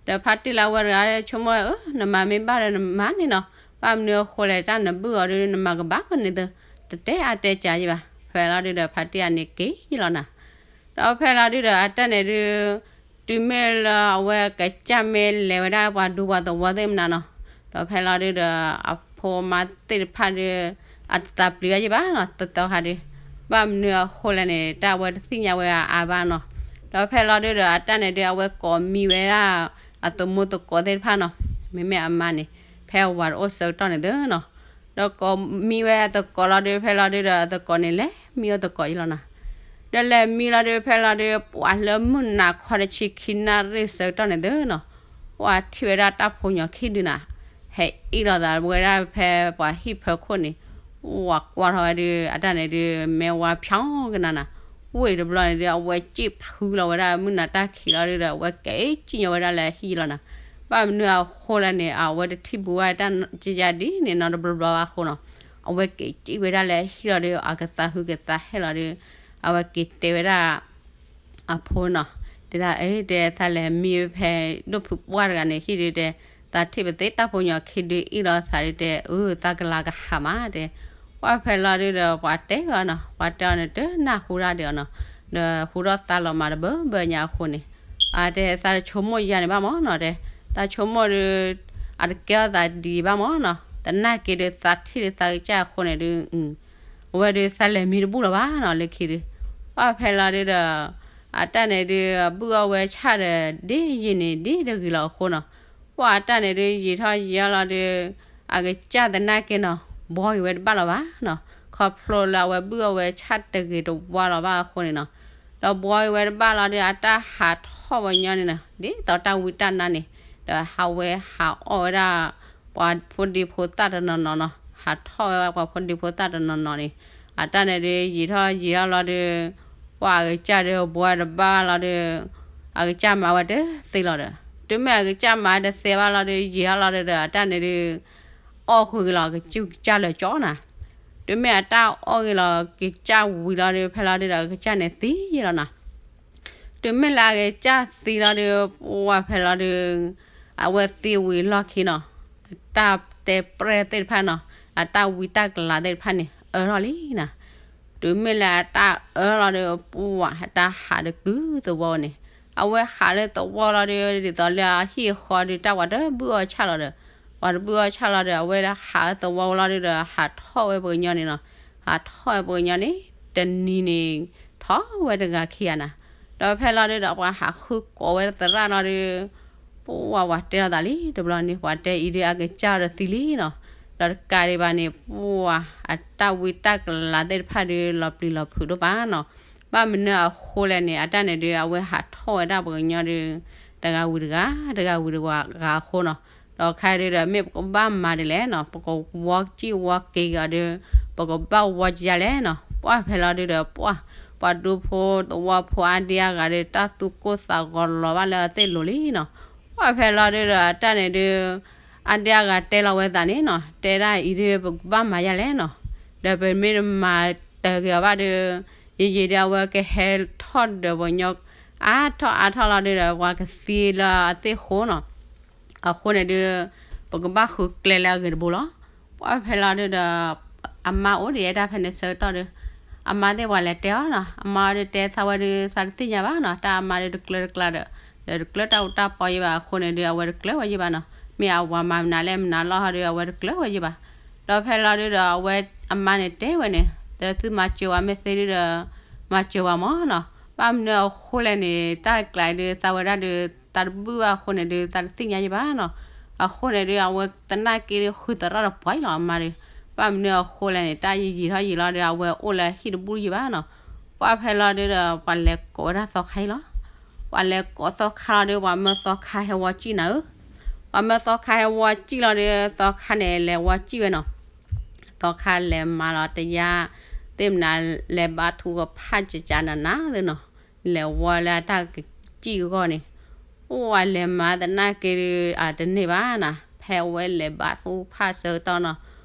ဒီးဖါတံၢ်လၢအဝဲတဂၤဆိကမိၣ်ဝဲ အၢ နမၤမ့ၢ်ဘၣ်ဒီးနမၤန့ၣ်နီၤ, ဘၣ်မနုၤအဃိလဲၣ် တၢ်နဘုၣ်အီၤဒုး နမၤကဘၣ်ဝဲန့ၣ်သ့, တတဲအါတဲကးယံာ်ဘၣ်. ဖဲလီၤဒုးဒီး ဖါတံၢ်အန့ၣ်က့ၤယံာ်လီၤနီၤ. ဒီးဖဲလီၤဒုးဒီး အတၢ်န့ၣ်ဒုး တုၤမ့ၢ်လၢအဝဲကစၢ်မ့ၢ်လဲၤဝဲဒၣ်ပှၤဒူပှၤသဝီသ့ၣ်မနုၤနီၤ, ဒီးဖဲလီၤဒုးဒီး အဖိအမါသ့ၣ်တဖၣ်ဒုး အတသးပျံၤဘၣ်ယံာ်ဘၣ်နီၤ, တတီခါဒုး ဘၣ်မနုၤအဃိလဲၣ်န့ၣ် တၢ်အဝဲတသ့ၣ်ညါဝဲအါဘၣ်နီၤ. ဒီးဖဲလီၤဒုးဒီး အတၢ်န့ၣ်ဒုး အဝဲကိးမံဝဲဒၣ် အသမူသကိးသ့ၣ်တဖၣ်နီၤ, မ့မ့ၢ်အမါန့ၣ် ဖဲအဝၤတအိၣ်ဆၢကတီၢ်န့ၣ်သ့နီၤ. ဒီးကိးမံဝဲအသကိးလီၤဒုး ဖဲလီၤဒုးဒီး အသကိးန့ၣ်လဲၤမံအီၤသကိးယံာ်လီၤနီၤ. ဒီးလဲၤမံလီၤဒုး ဖဲလီၤဒုး ပှၤလၢမုၢ်နၤခီတဆံခံနၣ်ရံၣ်ဆၢကတီၢ်န့ၣ်သ့နီၤ, ပှၤထံၣ်ဝဲဒၣ်တၢ်ဖိညီခံဒုနီၤ, ဟဲအ့ၣ်လိာ်သးဝဲဒၣ်ဖဲပှၤဟံၣ်ဖၢခိၣ်န့ၣ်, ဝၤကွၢ်ထီၣ်ဝဲဒုး အတၢ်န့ၣ်ဒုး မဲဝါဖျီကနၤနီၤ, ဝ့ၢ်တဘျီန့ၣ်ဒုး အဝဲစံၣ်ဖုလီၤဝဲဒၣ်မုၢ်နၤတၢ်ခံးလီၤဒုးဒီး အဝဲက့ၤစံၣ်ညီၣ်ဝဲဒၣ်လၢဟံၣ်လီၤနီၤ. ဘၣ်မနုၤအဃိလဲၣ်န့ၣ် အဝဲတထံၣ်ဘူးဝဲတၢ်ကယၤဒ်န့ၣ်နီတဘျီဘျီဘၣ်အဃိနီၤ, အဝဲက့ၤစံၣ်ဝဲဒၣ်လၢဟံၣ်လီၤဒုး အကသးဟူကသးဟဲလီၤဒုး အဝဲက့ၤတဲဝဲဒၣ် အဖိနီၤ, တဲဒၣ် အၢ တဲ သးလဲၤမံဖဲဒိၣ်ဖုပှၢ်တဂၤန့ၣ်ဟံၣ်ဒုးတဲ, သးထံၣ်ပသ့တၢ်ဖိညီခံဒုးအ့ၣ်လိာ်သးဒုးတဲ, အၢ သးကလၤကဟးမးတဲ, ပှၢ်ဖဲလီၤဒုးဒီး ပှၤတဲအီၤနီၤ, ပှၤတဲအီၤန့ၣ် တနၢ်ဟူတၢ်ဒံးအီၤနီၤ, ဒီးဟူထီၣ်သါလီၤမးတဘၢဘၢညါအဃိန့ၣ်, အတဲ သးတဆိကမိၣ်ယၤန့ၣ်ဘၣ်မးနီၤတဲ, သးဆိကမိၣ်ဒုး အတကဲထီၣ်သးဒံးဘၣ်မးနီၤ, သနာ်က့ဒုး သးထံၣ်ဒုးသးကစၢ်အဃိန့ၣ်ဒုး အဝဲဒုးသးလဲၤမံတဘူၣ်လၢၤဘၣ်နီၤလၢခံဒုး, ပှၢ်ဖဲလီၤဒုးဒီး အတၢ်န့ၣ်ဒုး ဘုၣ်အီၣ်ဝဲဆၣ်ဒီး ဒ်ယံာ်န့ၣ်ဒ်တဂ့ၤလီၤအဃိနီၤ, ပှၢ်အတၢ်န့ၣ်ဒုး ယံာ်ထီၣ်ယံာ်အီၤလီၤဒုး အကစၢ်သနာ်က့နီၤ ဘှီက့ၤဝဲတဘၣ်လီၤဘၣ်နီၤ, ခီဖျိလၢအဝဲဘုၣ်အီၣ်ဝဲဆၣ်တဂ့ၤတဝါလီၤဘၣ်အဃိန့ၣ်နီၤ, ဒီးဘှီက့ၤဝဲတဘၣ်လီၤဒုး အတၢ်ဟးထီၣ်ဝဲညီန့ၣ်နီၤ ဒ်သိးတၢ်ဝံတၢ်နါန့ၣ်, ဒီးဟးဝဲဟးအီၣ်ဝဲဒၣ် ပှၤဖိဒံဖိသၣ်တနီၤနီၤနီၤ, ဟးထီၣ်ဝဲပှၤဖိဒံဖိသၣ်တနီၤနီၤန့ၣ်, အတၢ်န့ၣ်ဒုး ယံာ်ထီၣ်ယံာ်ထီၣ်လီၤဒုး ပှၢ်အကစၢ်ဒုး ဘှီတဘၣ်လီၤဒုး အကစၢ်မၤဝဲတသ့လီၤဒီး တုၤမ့ၢ်အကစၢ်မၤတသ့ဘၣ်လီၤဒုး ယံာ်ထီၣ်လီၤဒုးဒီး အတၢ်န့ၣ်ဒုး အီၣ်ဃုာ်က့ၤလီၤ ကစၢ်ကစၢ်လၢာ်ကၠီနၤ. တုၤမ့ၢ်အတၢ်အီၣ်ဂ့ၤလီၤ ကစၢ်ဝံၤလီၤဒုး ဖဲလီၤဒုးဒီး အကစၢ်န့ၣ်သံယ့ၢ်လီၤနၤ. တုၤမ့ၢ်လၢအကစၢ်သံလီၤဒုး ပှၢ်ဖဲလီၤဒုး အဝဲသံဝံၤလီၢ်ခံနီၤ အတၢ်တဲပြဲၢ်သ့ၣ်တဖၣ်နီၤ အတၢ်ဝံတၢ်ကလၤသ့ၣ်တဖၣ်န့ၣ် အၢထီၣ်လံနၤ. တုၤမ့ၢ်လၢအတၢ်အၢလီၤဒုး ပှၢ်အတၢ်ဟးဒုးကုသဝီန့ၣ် အဝဲဟးလၢသဝီလီၤဒုး ဒ်သိးလၢအဟံၣ်အဃီဒုး တၢ်ဝးတဘုၣ်အီၣ်ဆၣ်လီၤဒီး ဝးတဘုၣ်အီၣ်ဆၣ်လီၤဒီး အဝဲဟးလၢသဝီလီၤဒုးဒီး ဟးထီၣ်ဝဲပှၤကညီန့ၣ်နီၤ. ဟးထီၣ်ဝဲပှၤကညီန့ၣ် တနံၤန့ၣ် ထီၣ်ဝဲတဂၤခံဂၤနၤ. ဒီးဖဲလီၤဒုးဒီး ပှၤဟးဃုကိးဝဲသရၣ်လီၤဒုး ပှၢ်ပှၤတဲလိာ်သးလံ တဘျီန့ၣ် ပှၤတဲအံၤဒုး အကစၢ်ဒီးသံလံနီၤ. ဒီးတကးဒံးဘၣ်န့ၣ် ပှၢ်အတၢ်ဝံတၢ်ကလၤသ့ၣ်တဖၣ်ဒုး လီၤပျံၤလီၤဖုးဒိၣ်ဘၣ်နီၤ. ဘၣ်မနုၤအဃိလဲၣ်န့ၣ် အတၢ်န့ၣ်ဒုး အဝဲဟးထီၣ်ဝဲဒၣ်ပှၤကညီဒုး တဂၤဝံၤတဂၤ တဂၤဝံၤတဂၤအဃိနီၤ. ဒီးခါဒုးဒီး မ့ၢ်ပကဘၣ်မၤဒ်လဲၣ်နီၤ ပကဝီစံၣ်ဝီက့ၤက့ၤအီၤဒုး ပကဘၣ်ဝီက့ၤယါလဲၣ်နီၤ. ပှၢ်ဖဲလီၤဒုးဒီး ပှၢ် ပှၤဒူဖိသဝီဖိအါဒံအါဂၤဒုး တၢ်သူၣ်ကိၢ်သးဂီၤလီၤဘၣ်လၢအသ့ၣ်လိၤလံနီၤ. ပှၢ်ဖဲလီၤဒုးဒီး အတၢ်န့ၣ်ဒုး အါဒံအါဂၤတဲလီၤဝဲသးန့ၣ်နီၤ တဲဒၣ်အံၤဒုး ပကဘၣ်မၤယါလဲၣ်နီၤ. ဒီးပမ့ၢ်တမၤတၢ်က့ၤအီၤဘၣ်ဒုး ယံာ်ယံာ်ဒုး အဝဲကဟဲထီၣ်ဒီးပှၤကညီ အါထီၣ်အါထီၣ်လီၤဒုးဒီး ပှၤကသံလၢအသ့ၣ်ဃိနီၤ. အဃိန့ၣ်ဒုး ပကဘၣ်ဃုကျဲလၢအဂ့ၤတဘိလီၤ. ပှၢ်ဖဲလီၤဒုးဒီး အမါအိၣ်ဒံးယဲတၢ်ဖဲန့ၣ်ဆၢကတီၢ်ဒုး အမါသ့ၣ်ပှၤလဲၤတဲအီၤနီၤ အမါဒုးတဲသးဝဲဒုး သးတသ့ၣ်ညါဘၣ်နီၤ တၢ်အမါဒုးတကျၢတကျါဒီး ဒီးတကျၢတၢ်အူတၢ်ပီယဲဘၣ်အဃိန့ၣ်ဒုး အဝဲတကျၢဝဲယဲဘၣ်နီၤ မ့ၢ်အဝၤမၤမနုၤလဲၣ်မနုၤလီၤဟီဒုး အဝဲတကျၢဝဲယဲဘၣ်. ဒီးဖဲလီၤဒုးဒီး အဝဲအမါန့ၣ်တဲဝဲန့ၣ် ဒီးသုမၤစၢၤဝဲမ့ၢ်သ့ဒုးဒီး မၤစၢၤဝဲမၢ်နီၤ ဘၣ်မနုၤအဃိလဲၣ်န့ၣ် တၢ်ကျးဒုးသးဝဲဒၣ်ဒုး သးတဘုၣ်ဘၣ်အဃိန့ၣ်ဒုး သးတသ့ၣ်ညါယဲဘၣ်နီၤ. အဃိန့ၣ်ဒုး အဝဲသနာ်က့ဒုး ဃုသရၣ်ဒီးပှၤအံၤလီၤ အမါဒုး ဘၣ်မနုၤအဃိလဲၣ်န့ၣ် တၢ်ယံာ်ယံာ်ထီၣ်ယံာ်လီၤဒုး အဝဲအိၣ်လၢဟံၣ်တဘူၣ်ယဲဘၣ်နီၤ. ပှၢ်ဖဲလီၤဒုးဒီး ပှၤလဲၤကိးဝဲဒၣ်သီခါအံၤလီၤ. ပှၤလဲၤကိးသီခါလီၤဒုး ပှၤမၢသီခါဟဲဝီစံၣ်နၤဧၢ. ပှၤမၢသီခါဟဲဝီစံၣ်လီၤဒုး သီခါန့ၣ်လဲၤဝီစံၣ်ဝဲနီၤ. သီခါလဲၤမၤလီၤတယါ သ့ၣ်မနုၤလဲၤဘါထူကဖၣ်ကကနၤနၤသ့နီၤ. လဲၤဝီလၢအတၢ်ကစံၣ်အဂီၢ်န့ၣ် ပှၢ်လဲၤမၤသနာ်က့ဒုး အတန့ၢ်ဘၣ်နၤ ဖဲအဝဲလဲၤဘါထူဖၣ်ဆၢကတီၢ်နီၤ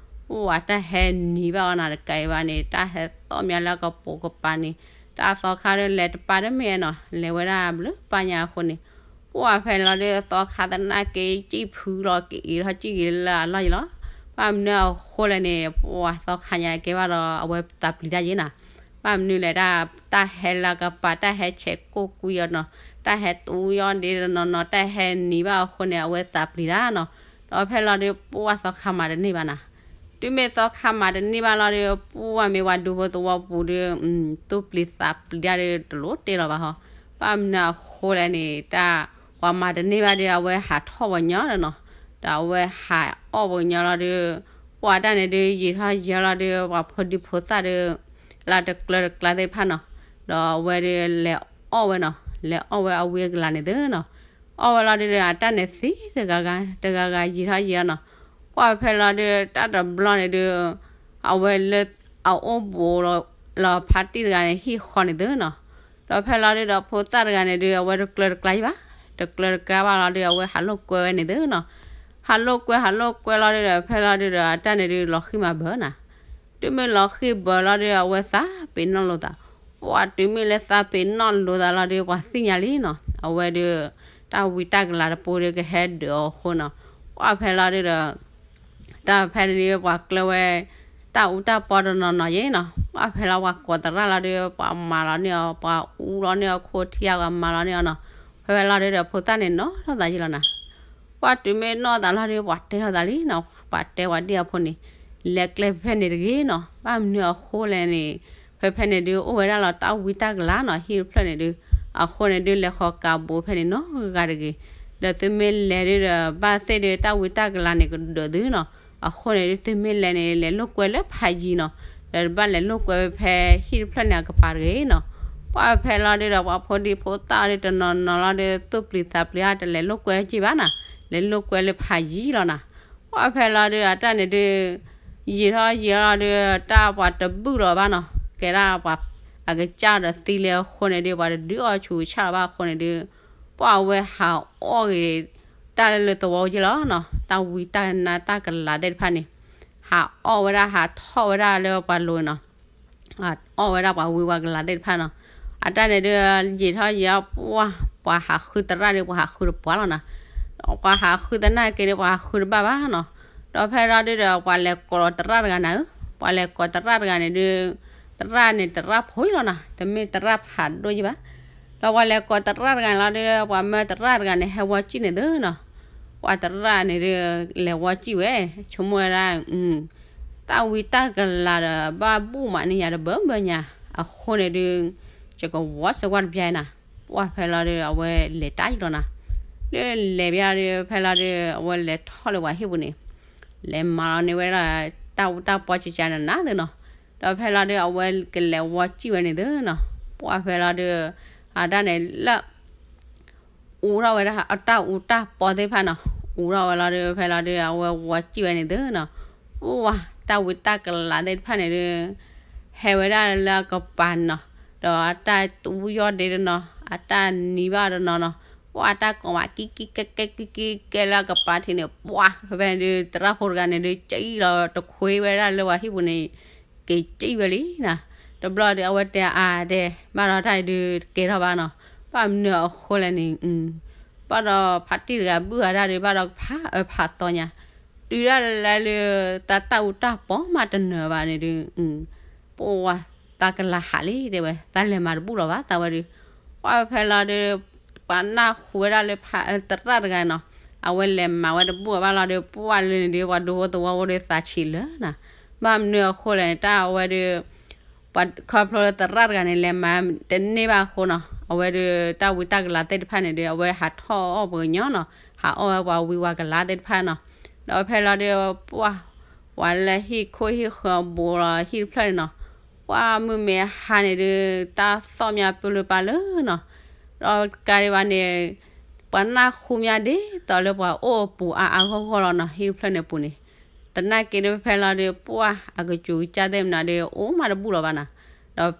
ပှၢ်တၢ်ဟဲနံၤဘၣ်အီၤနၤတကးဒံးဘၣ်န့ၣ် တၢ်ဟဲသီၣ်မးလၢကပိာ်ကပၤန့ၣ် တၢ်သီခါဒုးလဲၤတပၤတမ့ၢ်နီၤ လဲၤဝဲဒၣ်ဘျုးပၢ်ညါအဃိန့ၣ် ပှၢ်ဖဲလီၤဒုးသီခါသနာ်က့စံၣ်ဖုလီၤ ကအံးထီၣ်စံၣ်ဂ့ၤလၢအလီၢ်ယံၤလီၤ. ဘၣ်မနုၤအဃိလဲၣ်န့ၣ် ပှၢ်သီခါညါကဲဘၣ်ဒီး အဝဲသးပျံၤတၢ်ယဲနၤ. ဘၣ်မနုၤလဲၣ် တၢ်ဟဲလၢကပၤ တၢ်ဟဲဆဲးကိၢ်ကွံာ်အီၤနီၤ တၢ်ဟဲတူၢ်ယီၣ်ဒ့တနီၤနီၤ တၢ်ဟဲနံၤဘၣ်အဃိန့ၣ် အဝဲသးပျံၤတၢ်နီၤ. ဒီးဖဲလီၤဒုး ပှၢ်သီခါမၤတန့ၢ်ဘၣ်နၤ တုၤမ့ၢ်သီခါမၤတန့ၢ်ဘၣ်လီၤဒုး ပှၢ်မ့ၢ်ပှၤဒူဖိသဝီပူၤဒုး သူၣ်ပျံၤသးပျံၤတၢ်ဒုး တလိၣ်တဲလီၤဘၣ်ဟီ. ဘၣ်မနုၤအဃိလဲၣ်န့ၣ် တၢ်ပှၤမၤတန့ၢ်ဘၣ်ဒုး အဝဲဟးထီၣ်ပှၤကညီဒီးနီၤ ဒီးအဝဲဟးအီၣ်ပှၤကညီလီၤဒုး ပှၢ်တၢ်န့ၣ်ဒုး ယံာ်ထီၣ်ယံာ်လီၤဒုး ပှၤဖိဒံဖိသၣ်ဒုး လၢတကျၢတကျါသ့ၣ်တဖၣ်နီၤ ဒီးအဝဲဒုးလဲၤအီၣ်ဝဲနီၤ လဲၤအီၣ်ဝဲအဝံအကလၤန့ၣ်သုနီၤ အီၣ်ဝဲလီၤဒုးဒီး အတၢ်န့ၣ်သံတဂၤဂၤ တဂၤဂၤယံာ်ထီၣ်ယံာ်လီၤနီၤ. ပှၢ်ဖဲလီၤဒုး တၢ်တဘျီန့ၣ်ဒုး အဝဲလၢ အအိၣ်ဘူးလီၤဖါတံၢ်တဂၤန့ၣ် ဟံၣ်ဃီန့ၣ်သုနီၤ. ဒီးဖဲလီၤဒုးဒီး ဖိသၣ်တဂၤန့ၣ်ဒုး အဝဲတကျၢတကျါယံာ်ဘၣ်, တကျၢတကျါဘၣ်လီၤဒုး အဝဲဟးလိာ်ကွဲဝဲန့ၣ်သုနီၤ. ဟးလိာ်ကွဲ ဟးလိာ်ကွဲလီၤဒုးဒီး ဖဲလီၤဒုးဒီး အတၢ်န့ၣ်ဒုး လီၤဃံၢ်မၤဘၢနၤ. တုၤမ့ၢ်လီၤဃံၢ်ဘၢလီၤဒုး အဝဲသးပ့ၤနီၣ်လိာ်သး ပှၢ်တုၤမ့ၢ်လၢသးပ့ၤနီၣ်လိာ်သးလီၤဒုး ပှၤသ့ၣ်ညါလံနီၤ. အဝဲဒုး တၢ်ဝံတၢ်ကလၤတပူၤဒုး ကဟဲဒုးအီၤအဃိနီၤ. ပှၢ်ဖဲလီၤဒုးဒီး တၢ်ဖဲန့ၣ်ဒုး ပှၤကျၢၤဝဲ တၢ်အူတၢ်ပီတနီၤနီၤယဲနီၤ. ပှၢ်ဖဲလီၤ ပှၤကိးသရၣ်လီၤဒုး ပှၤမၤလီၤန့ၢ်အီၤ ပှၤအူလီၤန့ၢ်အီၤ ခိၣ်ထံအဂၤ မၤလီၤန့ၢ်အီၤနီၤ. ဖဲဖဲလီၤဒုးဒီး ဖိသၣ်န့ၣ်နီၢ်ထီၣ်သးယဲလီၤနၤ. ပှၢ်တုၤမ့ၢ်နီၢ်သးလီၤဒုး ပှၤတဲထီၣ်သးလံနီၤ. ပှၤတဲဝဲဒၣ်အဖိန့ၣ် လဲၤကျဲဖဲန့ၣ်တဂ့ၤနီၤ. ဘၣ်မနုၤအဃိလဲၣ်န့ၣ် ဖဲဖဲန့ၣ်ဒုး အိၣ်ဝဲဒၣ်လီၤတၢ်ဝံတၢ်ကလၤနီၤ ဟံၣ်တဖျၢၣ်န့ၣ်ဒုး. အဃိန့ၣ်ဒုး လဲၤဃီၤကးဘိဖဲန့ၣ်နီတဂၤတဂ့ၤ. ဒီးသုမ့ၢ်လဲၤဒုးဒီး ဘၣ်သ့ၣ်ဒုး တၢ်ဝံတၢ်ကလၤန့ၣ် ကဒုးသုနီၤ. အဃိန့ၣ်ဒုး သုမ့ၢ်လဲၤန့ၣ် လဲၤလိာ်ကွဲလၢဖးယံၤနီၤ. ဒီးတဘၣ်လဲၤလိာ်ကွဲဖဲဟံၣ်တဖျၢၣ်န့ၣ်အကပၤတဂ့ၤနီၤ. ပှၢ်ဖဲလီၤဒုးဒီး ပှၤဖိဒံဖိသၣ်ဒုးတနီၤနီၤလီၤဒုး သူၣ်ပျံၤသးပျံၤအါ တလဲၤလိာ်ကွဲက့ၤဘၣ်နၤ. လဲၤလိာ်ကွဲလၢဖးယံၤလီၤနၤ. ပှၢ်ဖဲလီၤဒုး အတၢ်န့ၣ်ဒုး ယံာ်ထီၣ်ယံာ်လီၤဒီး တၢ်ပှၤတဘုၣ်လီၤဘၣ်နီၤ, ကဲဒၣ်ပှၤအကစၢ်ဒီးသံလၢအဃိန့ၣ်ဒီး ပှၤတဒုးအီၣ်ဆူးဆါလီၤဘၣ်အဃိန့ၣ်ဒီး ပှၤအဝဲဟးအီၣ်ဂ့ၤ တၢ်လၢလၢသဝီက့လီၤနီၤ, တၢ်ဝံတၢ်နါတၢ်ကလၤသ့ၣ်တဖၣ်န့ၣ် ဟးအီၣ်ဝဲဒၣ် ဟးထီၣ်ဝဲဒၣ်လၢပှၤလိၤနီၤ အီၣ်ဝဲဒၣ်ပှၤဝံပှၤကလၤသ့ၣ်တဖၣ်နီၤ. အတၢ်န့ၣ်ဒုး ယံာ်ထီၣ်ယံာ်အီၣ် ပှၤ ပှၤဟးဃုသရၣ်ဒီး ပှၤဟးဃုတပှၢ်လီၤနီၤ. ပှၤဟးဃုသနာ်က့ဒီး ပှၤဟးဃုတဘၣ်ဘၣ်နီၤ. ဒီးဖဲလီၤဒုးဒီး ပှၤလဲၤကိးလီၤသရၣ်တဂၤနၤဧၢ, ပှၤလဲၤကိးသရၣ်တဂၤန့ၣ်ဒုး သရၣ်န့ၣ်သရၣ်ဖိလီၤနီၤ, တမ့ၢ်သရၣ်ဖးဒိၣ်ယံၤဘၣ်. ဒီးပှၤလဲၤကိးသရၣ်တဂၤန့ၣ်လီၤဒုး ပှၤမၢသရၣ်တဂၤန့ၣ် ဟဲဝီစံၣ်န့ၣ်သုနီၤ. ပှၤသရၣ်န့ၣ်ဒုး လဲၤဝီစံၣ်ဝဲ ဆိကမိၣ်ဝဲဒၣ် တၢ်ဝံတၢ်ကလၤဒီး ဘၣ်ဘူၣ်မးန့ၢ်ယၤတဘၢဘၢညါ, အဃိန့ၣ်ဒုး ယကဝီစၢၤကွၢ်တပျၢ်နၤ. ပှၤဖဲလီၤဒုး အဝဲလဲၤတၢ်ယံၤလီၤနၤ. လၢလဲၤဘၣ်ဒုး ဖဲလီၤဒုး အဝဲလဲၤထီၣ်လၢပှၤဟံၣ်ပူၤန့ၣ် လဲၤမၤလီၤန့ၢ်ဝဲဒၣ် တၢ်အူတၢ်ပီကကနနသုနီၤ. ဒီးဖဲလီၤဒုး အဝဲကလဲၤဝီစံၣ်ဝဲန့ၣ်သုနီၤ. ပှၤဖဲလီၤဒုး အတၢ်န့ၣ်လၢ အူထီၣ်ဝဲဒၣ် အတၢ်အူတၢ်ပီသ့ၣ်တဖၣ်နီၤ, အူထီၣ်ဝဲလီၤဒုး ဖဲလီၤဒုး အဝဲဝီစံၣ်ဝဲန့ၣ်သုနီၤ. ပှၤတၢ်ဝံတၢ်ကလၤသ့ၣ်တဖၣ်န့ၣ်ဒုး ဟဲဝဲဒၣ်လၢအကပၤနီၤ, ဒီးအတၢ်တူၢ်ယီၢ်ဒ့တနီၤ အတၢ်နံၤဘၣ်တနီၤနီၤ, ပှၤတၢ်ကိးမး ကံကံကဲကဲကံကံကဲလၢအကပၤထံးန့ၣ် ပှၤဖဲဖဲန့ၣ်ဒုး သရၣ်ဖိတဂၤန့ၣ်ဒုး ကံလီၤတခွ့ဝဲဒၣ်လၢပှၤဟံၣ်ပူၤန့ၣ် က့ၤစံၣ်ဝဲလံနီၤ. တဘျီဒီး အဝဲတဲအါတဲ ဘၣ်ဒီးတၢ်အံၤဒုးတကဲထီၣ်ဘၣ်နီၤ, ဘၣ်မနုၤအဃိလဲၣ်န့ၣ် ဘၣ်ဒီးဖါတံၢ်တဂၤဘုၣ်အတၢ်ဒုး ဘၣ်ဒီးဖးအၢဖးသီညါ, တုၤဒၣ်လဲာ်လၢ တၢ်တၢ်အူတၢ်ပီမးတနၢၤဘၣ်န့ၣ်ဒုး ပှၤသးကလၤဟးလံတဲဝဲ သးလဲၤမၤတဘူၣ်လီၤဘၣ်သးဝဲဒုး, ပှၤဖဲလီၤဒုး ပှၤနၢ်ဟူဝဲဒၣ်လၢဖးသရၣ်တဂၤနီၤ, အဝဲလဲၤမၤဝဲတဘူၣ်ဘၣ်လီၤဒုး ပှၤလၢန့ၣ်ဒုး ပှၤဒူဖိသဝီဖိဒုးသးဆံးလၢာ်နီၤ, ဘၣ်မနုၤအဃိလဲၣ်န့ၣ် တၢ်အဝဲဒုး ပှၤခီဖျိလၢသရၣ်တဂၤန့ၣ် လဲၤမၤတန့ၢ်ဘၣ်အဃိနီၤ, အဝဲဒုး တၢ်ဝံတၢ်ကလၤသ့ၣ်တဖၣ်န့ၣ်ဒုး အဝဲဟးထီၣ်အီၣ်ပှၤကညီနီၤ, ဟးအီၣ်ဝဲပှၤဝံပှၤကလၤသ့ၣ်တဖၣ်နီၤ. ဒီးဖဲလီၤဒုး ပှၤ ပှၤလၢဟံၣ်ခိၣ်ဟံၣ်ဃၢၤဘူးလီၤဟံၣ်တဖျၢၣ်န့ၣ်နီၤ, ပှၤမုၢ်မ့ၢ်ဟါန့ၣ်ဒုး တၢ်သီၣ်မးပလုၢ်ပာ်လၢနီၤ, ဒီးကါဒံးဘၣ်န့ၣ် ပှၤနၢ်ဟူမးဒ်သိးလၢပှၤအိၣ်အပူၤအါအါဂီၢ်ဂီၢ်လီၤနီၤ, ဟံၣ်တဖျၢၣ်န့ၣ်ပူၤန့ၣ် သနာ်က့ဒုးဖဲလီၤဒုး ပှၤအကစူၤကစၢ်သ့ၣ်မနုၤဒုး အိၣ်မးတဘူၣ်လီၤဘၣ်နီၤ, ဒီးပှၤပာ်တ့ၢ်ဝဲ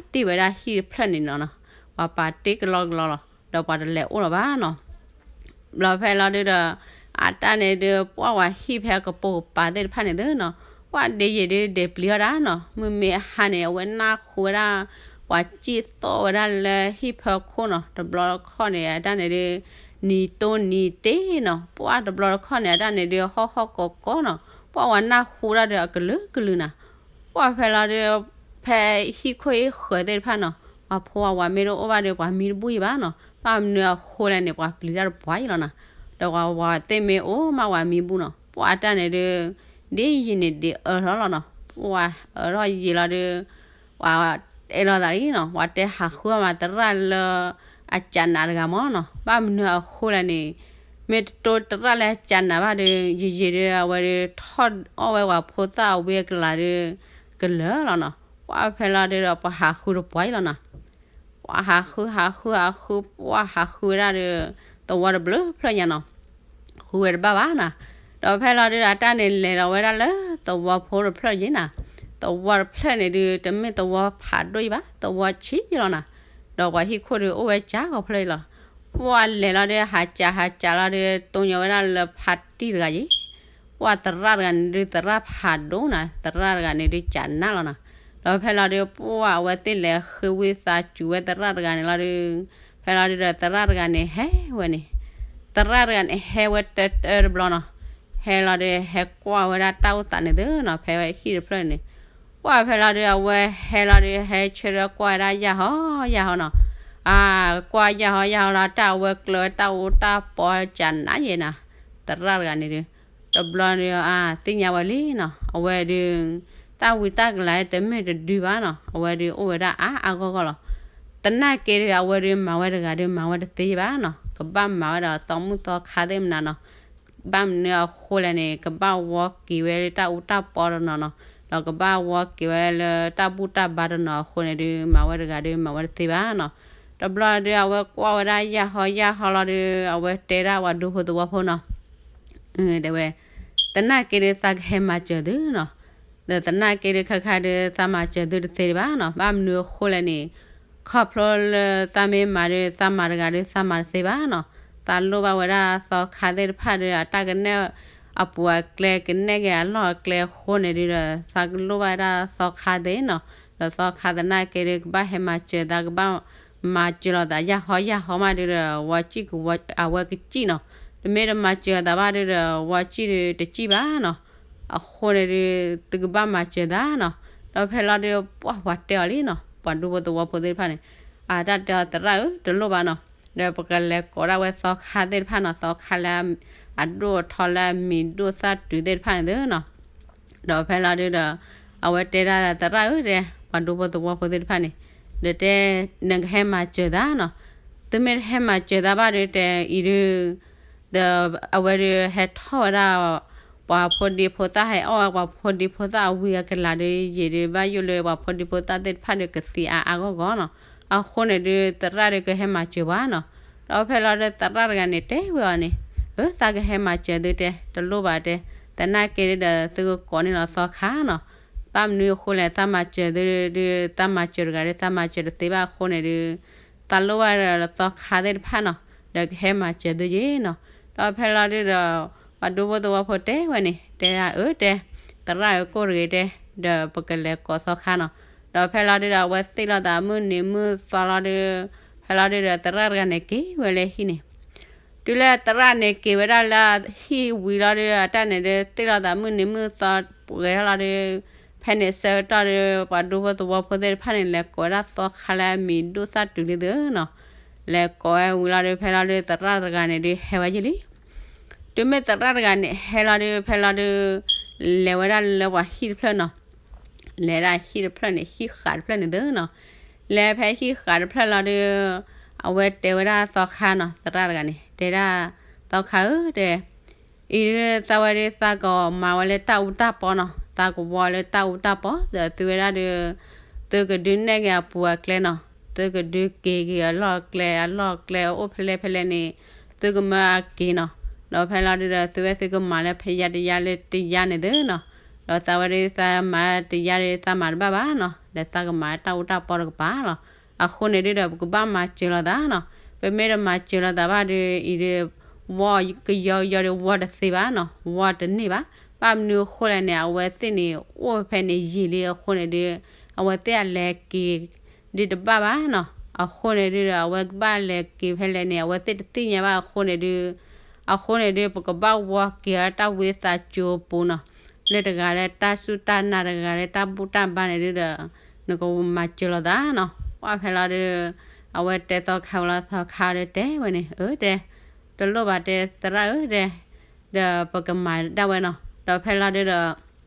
ဒၣ်ဟံၣ်တဖျၢၣ်န့ၣ်နီၤ, ပှၤပာ်တ့ၢ်ကလီကလီလီၤ, ဒီးပှၤတလဲၤအိၣ်လီၤဘၣ်နီၤ. ဘျီဖဲလီၤဒုးဒီး အတၢ်န့ၣ်ဒုး ပှၤဝဲဟံၣ်ဖဲအကပိာ်ကပၤသ့ၣ်တဖၣ်န့ၣ်သုနီၤ, ပှၤဒ့ယံာ်ဒုးဒ့ပျံၤထီၣ်ဒၣ်နီၤ, မုၢ်မ့ၢ်ဟါန့ၣ် အဝဲနၢ်ဟူဝဲဒၣ် ပှၤစံၣ်သီၣ်ဝဲဒၣ်လၢဟံၣ်ဖၢခိၣ်နီၤ, တဘျီတခီၣ်န့ၣ် အတၢ်န့ၣ်ဒုး နံၤတိၢ်နံၤတ့ၢ်နီၤ, ပှၤတဘျီတခီၣ်န့ၣ် အတၢ်န့ၣ်ဒုး ဟီၣ်ဟီၣ်ကီၤကီၤနီၤ, ပှၤဝဲနၢ်ဟူဒၣ်ဒီးအကလုာ်ကလုာ်နီၤ. ပှၤဖဲလီၤဒုး ဖဲဟံၣ်ခိၣ်ဟံၣ်ဃၢၤသ့ၣ်တဖၣ်နီၤ, ပှၤဖိပှၤဝၤမ့ၢ်တအိၣ်ဘၣ်ဒီး ပှၤမံတဘူၣ်ယံၤဘၣ်နီၤ, ဘၣ်မနုၤအဃိလဲၣ်န့ၣ် ပှၤပျံၤတၢ်တပှၤယံၤလီၤနီၤ, ဒီးပှၤဝၤသ့ၣ်မ့ၢ်အိၣ်မးပှၤမံဘူၣ်နီၤ, ပှၤအတၢ်န့ၣ်ဒုး ဒ့ယံာ်န့ၣ်ဒ့အၢထီၣ်လီၤနီၤ, ပှၤအၢထီၣ်ယံာ်လီၤဒုးပှၤအဲၣ်လိာ်သးလံနီၤ, ပှၤတဲဟးဃုအီၣ်မးသရၣ်လၢအကနးတဂၤမးနီၤ, ဘၣ်မနုၤအဃိလဲၣ်န့ၣ် မ့ၢ်တတိၢ်သရၣ်လၢအကနးဘၣ်ဒီး ယံာ်ယံာ်ဒီး အဝဲဒုးထီၣ်အီၣ်ဝဲပှၤဖိသၣ်အဝံအကလၤဒီး ကလၢာ်လီၤနီၤ, ပှၤဖဲလီၤဒုးဒီး ပှၤဟးဃုတပှၤယံၤလီၤနီၤ. ပှၤဟးဃုဟးဃုဟးဃု ပှၤဟးဃုဝဲဒၣ်ဒီး သဝီတဘျုးဖျၢၣ်ညါနီၤ, ဃုဝဲတဘၣ်ဘၣ်နီၤ, ဒီးဖဲလီၤဒုးဒီး အတၢ်န့ၣ်လဲၤဒီးဝဲဒၣ်လၢသဝီဖိတဖျၢၣ်ယံၤနီၤ, သဝီတဖျၢၣ်န့ၣ်ဒုး တမ့ၢ်သဝီဖးဒိၣ်ယံၤဘၣ်, သဝီဆံးယံၤလီၤနီၤ, ဒီးပှၤဟံၣ်ခိၣ်ဒုးအိၣ်ဝဲကၢ်ကီၤဖျၢၣ်ယံၤလီၤ. ပှၤလဲၤလီၤဒီး ဟးကးဟးကးလီၤဒီး တိၢ်ညီဝဲဒၣ်လၢဖါတံၢ်တဂၤယံၤ, ပှၤသရၣ်တဂၤန့ၣ်ဒုး သရၣ်ဖးဒိၣ်နီၤ, သရၣ်တဂၤန့ၣ်ဒုးကနးလီၤနီၤ, ဒီးဖဲလီၤဒုး ပှၤအဝဲသ့ၣ်လဲၤဃ့ဝံသးစူၤဝဲသရၣ်တဂၤန့ၣ်လီၤဒုး, ဖဲလီၤဒုးဒီးသရၣ်တဂၤန့ၣ်ဟဲဝဲန့ၣ်, သရၣ်တဂၤန့ၣ်ဟဲဝဲတၢတၢတဘျီနီၤ, ဟဲလီၤဒီးဟဲကွၢ်ဝဲဒၣ်တၢ်အိၣ်သးန့ၣ်သုနီၤ, ဖဲဝဲဟံၣ်တဖျၢၣ်န့ၣ်, ပှၤဖဲလီၤဒုး အဝဲဟဲလီၤဒီး ဟဲဆၢထၢၣ်ကွၢ်ဝဲဒၣ်ယၢ်ဟီယၢ်ဟီနီၤ, အကွၢ်ယၢ်ဟီယၢ်ဟီလီၤ တၢ်အဝဲကျၢၤဝဲတၢ်အူတၢ်ပီကနးယဲနီၤ, သရၣ်တဂၤန့ၣ်ဒုး, တဘျီဒုး သ့ၣ်ညါဝဲလံနီၤ, အဝဲဒုး တၢ်ဝံတၢ်ကလၤတမ့ၢ်တဒုဘၣ်နီၤ, အဝဲဒုးအိၣ်ဝဲဒၣ်အါအါဂီၢ်ဂီၢ်လီၤ. သနာ်က့ဒုး အဝဲဒုးမၤဝဲတဂၤဒုးမၤဝဲတသ့ဘၣ်နီၤ, ကဘၣ်မၤဝဲဒီးသီမုၣ်သီခါသ့ၣ်မနုၤနီၤ, ဘၣ်မနုၤအဃိလဲၣ်န့ၣ် ကဘၣ်ဝီက့ၤဝဲလၢတၢ်အူတၢ်ပီတနီၤနီၤ, ဒီးကဘၣ်ဝီက့ၤဝဲလၢတၢ်ဘူၣ်တၢ်ဘါတနီၤအဃိန့ၣ်ဒုး မၤဝဲတဂၤဒုးမၤဝဲတသ့ဘၣ်နီၤ. တဘျီဒုး အဝဲကွၢ်ဝဲဒၣ်ယၢ်ဟီယၢ်ဟီလီၤဒုး အဝဲတဲဒၣ်ပှၤဒူဖိသဝီဖိနီၤ, တဲဝဲ, သနာ်က့ဒုးသးကဟဲမၤစၢၤသုနီၤ, ဒီးသနာ်က့ဒုးခဲခါဒုး သးမၤစၢၤသုတသ့ဘၣ်နီၤ. ဘၣ်မနုၤအဃိလဲၣ်န့ၣ် ခီဖျိလၢသးမ့ၢ်မၤဒုး သးမၤတဂၤဒုး သးမၤတသ့ဘၣ်နီၤ. သးလိၣ်ဘၣ်ဝဲဒၣ်သီခါသ့ၣ်တဖၣ်ဒီး အတၢ်ကနဲၣ်အပူၤအကျဲ ကနဲၣ်က့ၤအလီၢ်အကျဲအဃိန့ၣ်ဒုးဒီး သးကလိၣ်ဘၣ်ဝဲဒၣ်သီခါသ့နီၤ. ဒီးသီခါသနာ်က့ဒုး ကဘၣ်ဟဲမၤစၢၤသး ကဘၣ်မၤစၢၤလီၤသး ယၢ်ဟီယၢ်ဟီမးဒုးဒီး ဝီစံၣ်ကဝီၤ အဝဲကစံၣ်နီၤ. တမ့ၢ်တမၤစၢၤသးဘၣ်ဒုးဒီး ဝီစံၣ်ဒုးတစံၣ်ဘၣ်နီၤ. အဃိန့ၣ်ဒုး သုကဘၣ်မၤစၢၤသးနီၤ. ဒီးဖဲလီၤဒုး ပှၢ်ပှၤတဲအီၤလံနီၤ, ပှၤဒူဖိသဝီဖိသ့ၣ်တဖၣ်န့ၣ်, အတၢ်တဲအီၤသရၣ်ဧၢ တလိၣ်ဘၣ်နီၤ, ဒီးပကလဲၤကိးဒၣ်ဝဲသီခါသ့ၣ်တဖၣ်နီၤ, သီခါလၢအဒိၣ်အထီလၢအမံၤဒိၣ်သၣ်တုၤသ့ၣ်တဖၣ်န့ၣ်သ့နီၤ. ဒီးဖဲလီၤဒုးဒီး အဝဲတဲဒၣ်သရၣ်ဧၢ တဲ ပှၤဒူဖိသဝီဖိသ့ၣ်တဖၣ်န့ၣ်, ဒီးတဲ နကဟဲမၤစၢၤသးနီၤ, သုမ့ၢ်တဟဲမၤစၢၤသးဘၣ်ဒုး တဲအံၤဒုး ဒီးအဝဲဒုးဟဲထီၣ်ဝဲဒၣ် ပှၤဖိဒံဖိသၣ် ဟဲအီၣ်ဝဲပှၤဖိဒံဖိသၣ်အဝံအကလၤဒုး ယံာ်ဒုး ဘၣ်ယိၣ်လၢပှၤဖိဒံဖိသၣ်သ့ၣ်တဖၣ်ဒုးကသံအါအါဂီၢ်ဂီၢ်နီၤ. အဃိန့ၣ်ဒုး သရၣ်ဒုးကဟဲမၤစၢၤပှၤနီၤ. ဒီးဖဲလီၤဒုးသရၣ်တဂၤန့ၣ်တဲဝဲအီၤန့ၣ်, အၢ သးကဟဲမၤစၢၤသုတဲ တလိၣ်ဘၣ်တဲ, သနာ်က့ဒုးဒီးသုကကိးန့ၢ်လီၤသီခါနီၤ. ဘၣ်မနုၤအဃိလဲၣ် သးမၤစၢၤသုဒုး သးမၤစၢၤတဂၤဒုး သးမၤစၢၤတသ့ဘၣ်အဃိန့ၣ်ဒုး သးလိၣ်ဘၣ်ဒီးသီခါသ့ၣ်တဖၣ်နီၤ, ဒီးကဟဲမၤစၢၤသုယ့ၣ်နီၤ. ဒီးဖဲလီၤဒုးဒီး ပှၤဒူဖိသဝီဖိတဲဝဲန့ၣ် တဲဒၣ်အၢတဲ, သရၣ်ဧၢကိၢ်တဂ့ၤတဲ, ဒီးပကလဲၤကိးသီခါနီၤ. ဒီးဖဲလီၤဒုးဒီး အဝဲသ့ၣ်လိာ်သးမုၢ်နံၤမုၢ်သီလီၤဒုး, ဖဲလီၤဒုးဒီး သရၣ်တဂၤန့ၣ်က့ၤဝဲလၢဟံၣ်န့ၣ် တုၤလၢသရၣ်န့ၣ်က့ၤဝဲဒၣ်လၢဟံၣ်ဝံၤလီၤဒုး အတၢ်န့ၣ်ဒုး သ့ၣ်လိာ်သးမုၢ်နံၤမုၢ်သီပှဲၤထီၣ်လီၤဒုး, ဖဲန့ၣ်ဆၢကတီၢ်ဒုး ပှၤဒူဖိသဝီဖိသ့ၣ်တဖၣ်န့ၣ် လဲၤကိးဝဲဒၣ်သီခါလၢအမံၤဒိၣ်သၣ်တုၤလံသ့နီၤ. လဲၤကိးဝဲဝံၤလီၤဒုး ဖဲလီၤဒုး သရၣ်တဂၤန့ၣ်ဒုး ဟဲဝဲယ့ၣ်လံ. တုၤမ့ၢ်သရၣ်တဂၤန့ၣ် ဟဲလီၤဒုး ဖဲလီၤဒုး လဲၤဝဲဒၣ်လၢပှၤဟံၣ်တဖျၢၣ်နီၤ. လဲၤဒၣ်ဟံၣ်တဖျၢၣ်န့ၣ် ဟံၣ်ဃးတဖျၢၣ်န့ၣ်သ့နီၤ. လဲၤဖဲဟံၣ်ဃးတဖျၢၣ်လီၤဒုး အဝဲတဲဝဲဒၣ်သီခါနီၤ, သရၣ်တဂၤန့ၣ် တဲဒၣ် သီခါဧၢ တဲ အံၤဒုးသးဝဲဒုး သးကမၤဝဲလၢတၢ်အူတၢ်ပီနီၤ, သးကဝီလၢတၢ်အူတၢ်ပီ ဒီးသုဝဲဒၣ်ဒုး သုကဒုးနဲၣ်က့ၤအပူၤအကျဲနီၤ, သုကဒုးက့ၤက့ၤအလီၢ်အကျဲ အလီၢ်အကျဲအိၣ်ဖဲလဲၣ်ဖဲလဲၣ်န့ၣ် သုကမၢအက့ၤနီၤ. ဒီးဖဲလီၤဒုးဒီး သုဝဲသုကမၤလၢဖဲယါတယါလၢတယါန့ၣ်သ့နီၤ. ဒီးသးဝဲဒုးသးမၤတယါဒုး သးမၤတဘၣ်ဘၣ်နီၤ, ဒီးသးကမၤတၢ်အူတၢ်ပီတကပၤလီၤ. အဃိန့ၣ်ဒုးဒီး ပကဘၣ်မၤစၢၤလိာ်သးနီၤ. ပမ့ၢ်တမၤစၢၤလိာ်သးဘၣ်ဒုး အံၤဒုး ဝီကယီကယီဒုး ဝီတသ့ဘၣ်နီၤ, ဝီတန့ၢ်ဘၣ်. ဘၣ်မနုၤအဃိလဲၣ်န့ၣ် အဝဲသ့ၣ်န့ၣ် အိၣ်ဖဲန့ၣ်ယံာ်လံအဃိန့ၣ်ဒုး အဝဲသ့ၣ်အလဲၤက့ၤ ဒုးတဘၣ်ဘၣ်နီၤ. အဃိန့ၣ်ဒုးဒီး အဝဲကဘၣ်လဲၤက့ၤဖဲလဲၣ်န့ၣ် အဝဲသ့ၣ်တသ့ၣ်ညါဘၣ်အဃိန့ၣ်ဒုး အဃိန့ၣ်ဒုး ပကဘၣ်ဝီက့ၤအီၤတၢ်ဝံသးစူၤအပူၤနီၤ. လၢတဂၤလၢတၢ်စူၢ်တၢ်နာ် တဂၤလၢတၢ်ဘူၣ်တၢ်ဘါန့ၣ်ဒုးဒီး နကမၤစၢၤလိာ်သးနီၤ. ပှၢ်ဖဲလီၤဒုး အဝဲတဲသီခါဝဲလီၤ သီခါဒီးတဲဝဲန့ၣ် အၢ တဲ တလိၣ်ဘၣ်တဲသရၣ်ဧၢ တဲ ဒီးပကမၤဒၣ်ဝဲနီၤ. ဒီးဖဲလီၤဒုးဒီး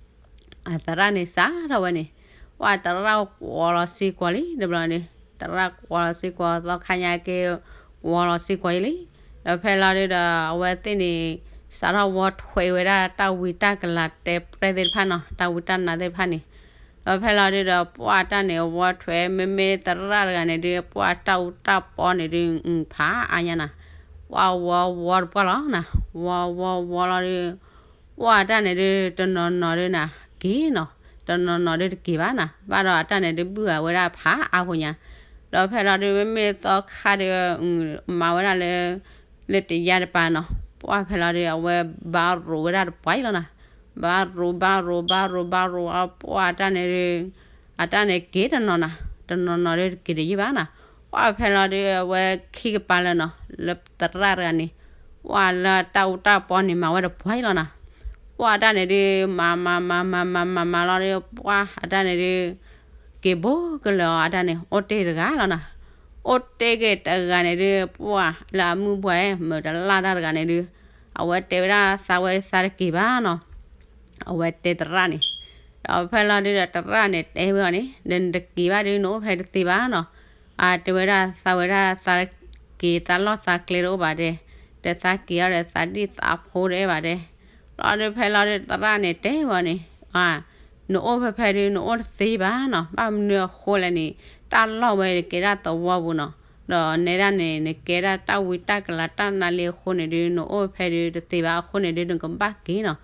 အသရၣ်န့ၣ်စးထီၣ်ဝဲန့ၣ် ပှၢ်သရၣ်ကွီၤလီၤစ့ၢ်ကီးလံ တဘျီန့ၣ် သရၣ်ကွီၤလီၤစ့ၢ်ကီး သီခါညါက့ၤ ကွီၤလီၤစ့ၢ်ကီးလံ. ဒီးဖဲလီၤဒုးဒီး အဝဲသ့ၣ်န့ၣ် စးထီၣ်ဝီထွဲဝဲဒၣ်တၢ်ဝံတၢ်ကလၤတဲပြဲၢ်သ့ၣ်တဖၣ်နီၤ တၢ်ဝံတၢ်နါသ့ၣ်တဖၣ်န့ၣ်. ဒီးဖဲလီၤဒုးဒီး ပှၢ်တၢ်န့ၣ် ဝီထွဲ မ့မ့ၢ်သရၣ်တဂၤန့ၣ်ဒုး ပှၢ်တၢ်အူတၢ်ပီန့ၣ်ဒုး ဖးအါညါနၤ ပှၢ်ဝီဝီတပှၢ်လီၤနၤ ဝီဝီဝီလီၤဒုး ပှၢ်အတၢ်န့ၣ်ဒုး တနီၤနီၤဒုးနၤ က့ၤနီၤ တနီၤနီၤဒုးတက့ၤဘၣ်နၤ ဘၣ်ဒီးအတၢ်န့ၣ်ဒုး ဘုၣ်အဝဲဒၣ်ဖးအါဃိညါ. ဒီးဖဲလီၤဒုး မ့မ့ၢ်သီခါဒုး မၤဝဲဒၣ်လၢ လၢတယါတပၤနီၤ ပှၢ်ဖဲလီၤဒုး အဝဲဘၣ်ရိးဝဲဒၣ်တပှၢ်အံၤလီၤနၤ. ဘၣ်ရိး ဘၣ်ရိး ဘၣ်ရိး ဘၣ်ရိး အပှၢ်အတၢ်န့ၣ်ဒုး အတၢ်န့ၣ်က့ၤတနီၤနၤ တနီၤနီၤဒုးတက့ၤတယံာ်ဘၣ်နၤ. ပှၢ်ဖဲလီၤဒုး အဝဲခံကပၤလၢာ်နီၤ လၢသရၣ်တဂၤန့ၣ် ပှၢ်လၢတၢ်အူတၢ်ပီန့ၣ် မၤဝဲတပှၢ်အံၤလီၤနၤ. ပှၢ်အတၢ်န့ၣ်ဒုး မၤမၤမၤမၤမၤမၤမၤလီၤဒုး ပှၢ်အတၢ်န့ၣ်ဒုး က့ၤဘိကလၢာ်အီၤ အတၢ်န့ၣ် အိၣ်တ့ၢ်တဂၤလီၤနၤ. အိၣ်တ့ၢ်က့ၤတဂၤန့ၣ်ဒုး ပှၢ်လၢအမုၢ်ပှၢ်မုၢ်တလၢ်တၢ်တဂၤန့ၣ်ဒုး အဝဲတဲဝဲဒၣ်သးဝဲသးတက့ၤဘၣ်နီၤ အဝဲတဲသရၣ်န့ၣ်. ဒီးဖဲလီၤဒုးဒီးသရၣ်န့ၣ်တဲဝဲအီၤန့ၣ် ဒီးနတက့ၤဘၣ်ဒုး နအိၣ်ဖဲတသ့ဘၣ်နီၤ. အတဲဝဲဒၣ်သးဝဲဒၣ်သးက့ၤသးလီၢ်သးကျဲတအိၣ်ဘၣ်တဲ, ဒီးသးက့ၤအီၤဒီးသးဒံၣ်သးဖိတအဲၣ်ဘၣ်တဲ. လီၤဒုးဖဲလီၤဒုးသရၣ်န့ၣ်တဲဝဲအီၤန့ၣ် နအိၣ်ဖဲဖဲဒုး နအိၣ်တသ့ဘၣ်နီၤ. ဘၣ်မနုၤအဃိလဲၣ်န့ၣ် တၢ်လီၢ်ဝဲတကဲဒၣ်သဝီပူၤနီၤ. ဒီးနဲဒၣ်န့ၣ် နကဲဒၣ်တၢ်ဝံတၢ်ကလၤတၢ်နါလံအဃိန့ၣ်ဒုး နအိၣ်ဖဲဒုးတသ့ဘၣ်အဃိန့ၣ်ဒုး နကဘၣ်က့ၤနီၤ.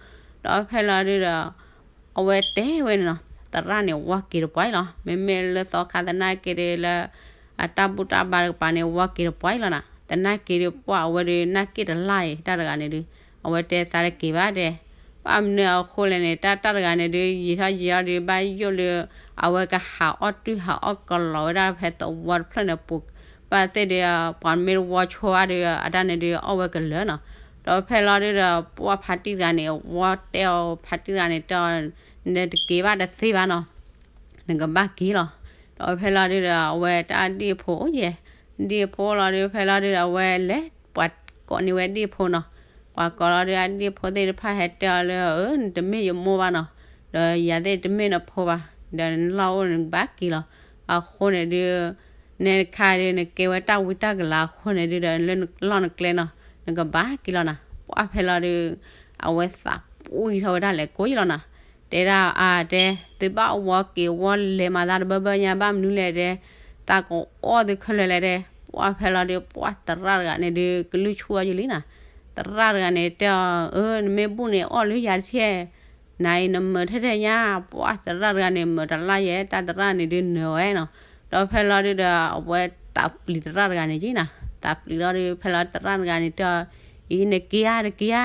ဒီးဖဲလီၤဒုးဒီး အဝဲတဲဝဲန့ၣ်နီၤ, သရၣ်န့ၣ်ဝီက့ၤတပှၢ်အံၤလီၤ. မ့မ့ၢ်လၢသီခါသနာ်က့ဒီးလၢ အတၢ်ဘူၣ်တၢ်ဘါတကပၤန့ၣ် ဝီက့ၤတပှၢ်အံၤလီၤနီၤ. သနာ်က့ဒီး ပှၢ်အဝဲဒီးနာ်က့တလါအံၤ တၢ်တဂၤန့ၣ်ဒုး အဝဲတဲသးတက့ၤဘၣ်တဲ. ဘၣ်မနုၤအဃိလဲၣ်န့ၣ် တၢ်တၢ်တဂၤန့ၣ်ဒုး ယံာ်ထီၣ်ယံာ်ထီၣ်ဒီး ဘၣ်ယိၣ်လၢ အဝဲကဟးအီၣ်တုၢ်ဟးအီၣ်ကလီၤဝဲဒၣ်ဖဲသဝီတဖျၢၣ်န့ၣ်ပူၤ, ဘၣ်သ့ၣ်ဒီး ပှၤမ့ၢ်တဝီဆိအါဒီး အတၢ်န့ၣ်ဒုးအီၣ်ဝဲကလၢာ်နီၤ. ဒီးဖဲလီၤဒုးဒီး ပှၢ်ဖါတံၢ်တဂၤန့ၣ် ဝီတဲအီၤ ဖါတံၢ်တဂၤန့ၣ်တဲအီၤ, နတက့ၤဘၣ်တသ့ဘၣ်နီၤ, နကဘၣ်က့ၤလီၤ. ဒီးဖဲလီၤဒုးဒီး အဝဲတၢ်ဒံၣ်ဖိအိၣ်ယဲၢ်, ဒံၣ်ဖိလီၤဒုး ဖဲလီၤဒုးဒီး အဝဲလဲၤ ပှၤကိးန့ၢ်ဝဲဒံၣ်ဖိနီၤ. ပှၤကိးလီၤဒုး အဒံၣ်ဖိသ့ၣ်တဖၣ်ဟဲတဲအီၤလၢ အၢ နတမ့ၢ်ယမိၢ်ဘၣ်နီၤ, ဒီးယၤသ့ၣ်တမ့ၢ်နဖိဘၣ်, ဒီးနလီၢ်အိၣ်နကဘၣ်က့ၤလီၤ. အဃိန့ၣ်ဒုး နဲတခါဒုး နကဲဝဲတၢ်ဝံတၢ်ကလၤအဃိန့ၣ်ဒုးဒီး လၢလီၢ်နကျဲနီၤ, နကဘၣ်က့ၤလီၤနီၤ. ပှၢ်ဖဲလီၤဒုး အဝဲသးပှံၢ်ထီၣ်ဝဲဒၣ်လဲၤကိးယံလီၤနီၤ. တဲဒၣ်အါတဲ, သုဘၣ်ဝီက့ၤဝီလဲၤမၤသးတဘၢဘၢညါ ဘၣ်မနုၤလဲၣ်တဲ, သးကအီၣ်သုခဲလၢာ်လဲၣ်တဲ. ပှၢ်ဖဲလီၤဒုး ပှၢ်သရၣ်တဂၤန့ၣ်ဒုး ကလုၢ်ဆူၣ်အီၤယံလံနီၤ. သရၣ်တဂၤန့ၣ်တဲအီၤ အၢ နမ့ၢ်ဘူၣ်န့ၣ်အီၣ်လၢယၤတထံၣ်, နၤအံၤနမုာ်ထဲထဲညါ. ပှၢ်သရၣ်တဂၤန့ၣ် မုာ်တလါယဲၢ် တၢ်သရၣ်န့ၣ်ဒုးနၢၤဝဲနီၤ. ဒီးဖဲလီၤဒုးဒီး အဝဲသးပျံၤသရၣ်တဂၤန့ၣ်က့နီၤ, သးပျံၤလီၤဒုး ဖဲလီၤသရၣ်တဂၤန့ၣ်တဲအီၤ, အံၤနက့ၤဧါ တက့ၤ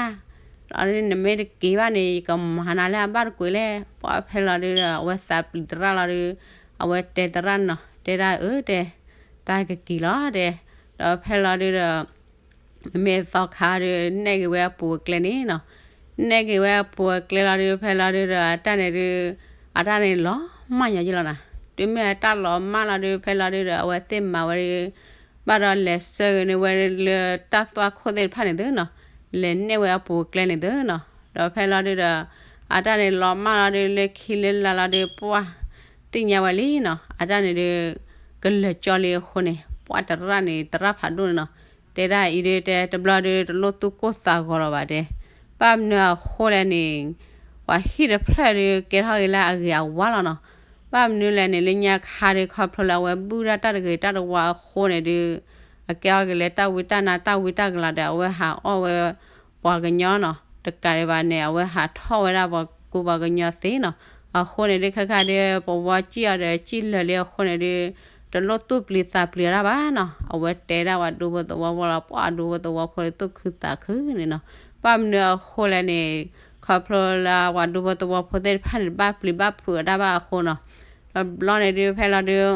ဧါ, ဒီးနမ့ၢ်တက့ၤဘၣ်န့ၣ် ယကမၤနၤလၢအဘၣ်တကွံာ်လဲၣ်. ပှၢ်ဖဲလီၤဒုးဒီး အဝဲသးပျံၤသရၣ်လီၤဒုး အဝဲတဲသရၣ်နီၤ, တဲဒၣ်အၢတဲ, တၢ်ကက့ၤလီၤတဲ. ဒီးဖဲလီၤဒုးဒီး မ့မ့ၢ်သီခါဒုး နဲၣ်က့ၤဝဲအပူၤအကျဲန့ၣ်နီၤ, နဲၣ်က့ၤဝဲအပူၤအကျဲလီၤဒုး ဖဲလီၤဒုးဒီး အတၢ်န့ၣ်ဒုး အတၢ်န့ၣ်လီၤမၢ်ညီက့လီၤနီၤ. တုၤမ့ၢ်အတၢ်လီၤမၢ်လီၤဒုး ဖဲလီၤဒုးဒီး အဝဲသ့ၣ်မၤဝဲဒုး ဘၣ်ဒီးလဲၤဆှၢက့ၤန့ၢ်ဝဲလၢတၢ်သွၣ်ခိၣ်သ့ၣ်တဖၣ်န့ၣ်သုနီၤ, လဲၤနဲၣ်ဝဲအပူၤအကျဲန့ၣ်သုနီၤ. ဒီးဖဲလီၤဒုးဒီး အတၢ်န့ၣ်လီၤမၢ်လီၤဒုး လၢခံလၢလာ်လီၤဒုး ပှၢ်သ့ၣ်ညါဝဲလံနီၤ, အတၢ်န့ၣ်ဒုး ကလၢာ်ကၠီလံအဃိန့ၣ် ပှၢ်သရၣ်န့ၣ် သရၣ်ဖးဒိၣ်န့ၣ်နီၤ, တဲဒၣ်အံၤဒုးတဲ တဘျီဒုး တလိၣ်သူၣ်ကိၢ်သးဂီၤလီၤဘၣ်တဲ. ဘၣ်မနုၤအဃိလဲၣ်န့ၣ် ပှၤဟံၣ်တဖျၢၣ်ဒုး ကဲထီၣ်က့ၤလၢအဂ့ၤအဝါလီၤနီၤ. ဘၣ်မနုၤလဲၣ်န့ၣ် လၢညါခါဒုး ခီဖျိလၢအဝဲဘူၣ်ဒၣ်တၢ်တဂ့ၤတၢ်တဝါအဃိန့ၣ်ဒုး အကဲထီၣ်က့ၤလၢတၢ်ဝံတၢ်နါတၢ်ဝံတၢ်ကလၤဒီး အဝဲဟးအီၣ်ဝဲ ပှၤကညီနီၤ, တကးဒံးဘၣ်န့ၣ် အဝဲဟးထီၣ်ဝဲဒၣ်ပှၤကူပှၤကညီသ့နီၤ. အဃိန့ၣ်ဒုး ခဲခါဒုး ပဝီစံၣ်အီၤဒီး စံၣ်လၢာ်လံအဃိန့ၣ်ဒုး တလိၣ်သူၣ်ပျံၤသးပျံၤအီၤဒၣ်ဘၣ်နီၤ. အဝဲတဲဒၣ်ပှၤဒူဖိသဝီဖိလီၤ, ပှၤဒူဖိသဝီဖိဒုးသူၣ်ခုသးခုန့ၣ်နီၤ. ဘၣ်မနုၤအဃိလဲၣ်န့ၣ် ခီဖျိလၢပှၤဒူဖိသဝီဖိသ့ၣ်တဖၣ်န့ၣ် တဘၣ်ပျံၤဘၣ်ဖုးအီၤဒၣ်ဘၣ်အဃိနီၤ. တဘျီန့ၣ်ဒုး ဖဲလီၤဒုး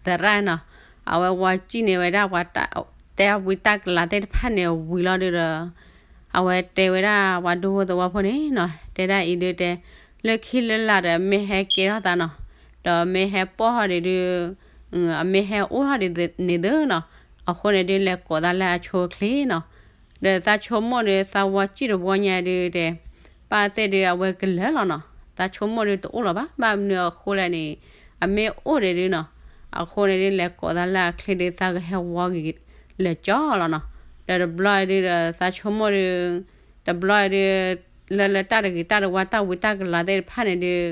သရၣ်နီၤ, အဝဲဝီစံၣ်န့ၢ်ဝဲဒၣ်ပှၤတၢ်ဝံတၢ်ကလၤသ့ၣ်တဖၣ်န့ၣ်ဝံၤလီၤဒုးဒီး အဝဲတဲဝဲဒၣ်ပှၤဒူဖိသဝီဖိန့ၣ်နီၤ, တဲဒၣ်အံၤဒုးတဲ လၢခံလၢလာ်ဒီး မ့ၢ်ဟဲကဲထီၣ်သးနီၤ, ဒီးမ့ၢ်ဟဲပီၣ်ထီၣ်ဒံးဒုး အမ့ၢ်ဟဲအိၣ်ထီၣ်ဒံးန့ၣ်သုနီၤ, အဃိန့ၣ်ဒုး လဲၤကိးသးလၢအဆိအချ့နီၤ. ဒီးသးဆိကမိၣ်ဒုး သးဝီစံၣ်တဝီညါဒုးတဲ ဘၣ်သ့ၣ်ဒုး အဝဲကလၢာ်လီၤနီၤ. သးဆိကမိၣ်ဒုးတအိၣ်လီၤဘၣ်, ဘၣ်မနုၤအဃိလဲၣ်န့ၣ် အမ့ၢ်အိၣ်ဒံးဒုးနီၤ, အဃိန့ၣ်ဒုး လဲၤကိးသးလၢအချ့ဒုး သးကဟဲဝီက့ၤလၢာ်ကၠီလီၤနီၤ. ဒီးတဘျီဒုးဒီး သးဆိကမိၣ်ဒုး တဘျီဒုး လၢလၢတၢ်တဂ့ၤတၢ်တဝါတၢ်ဝံတၢ်ကလၤသ့ၣ်တဖၣ်န့ၣ်ဒုး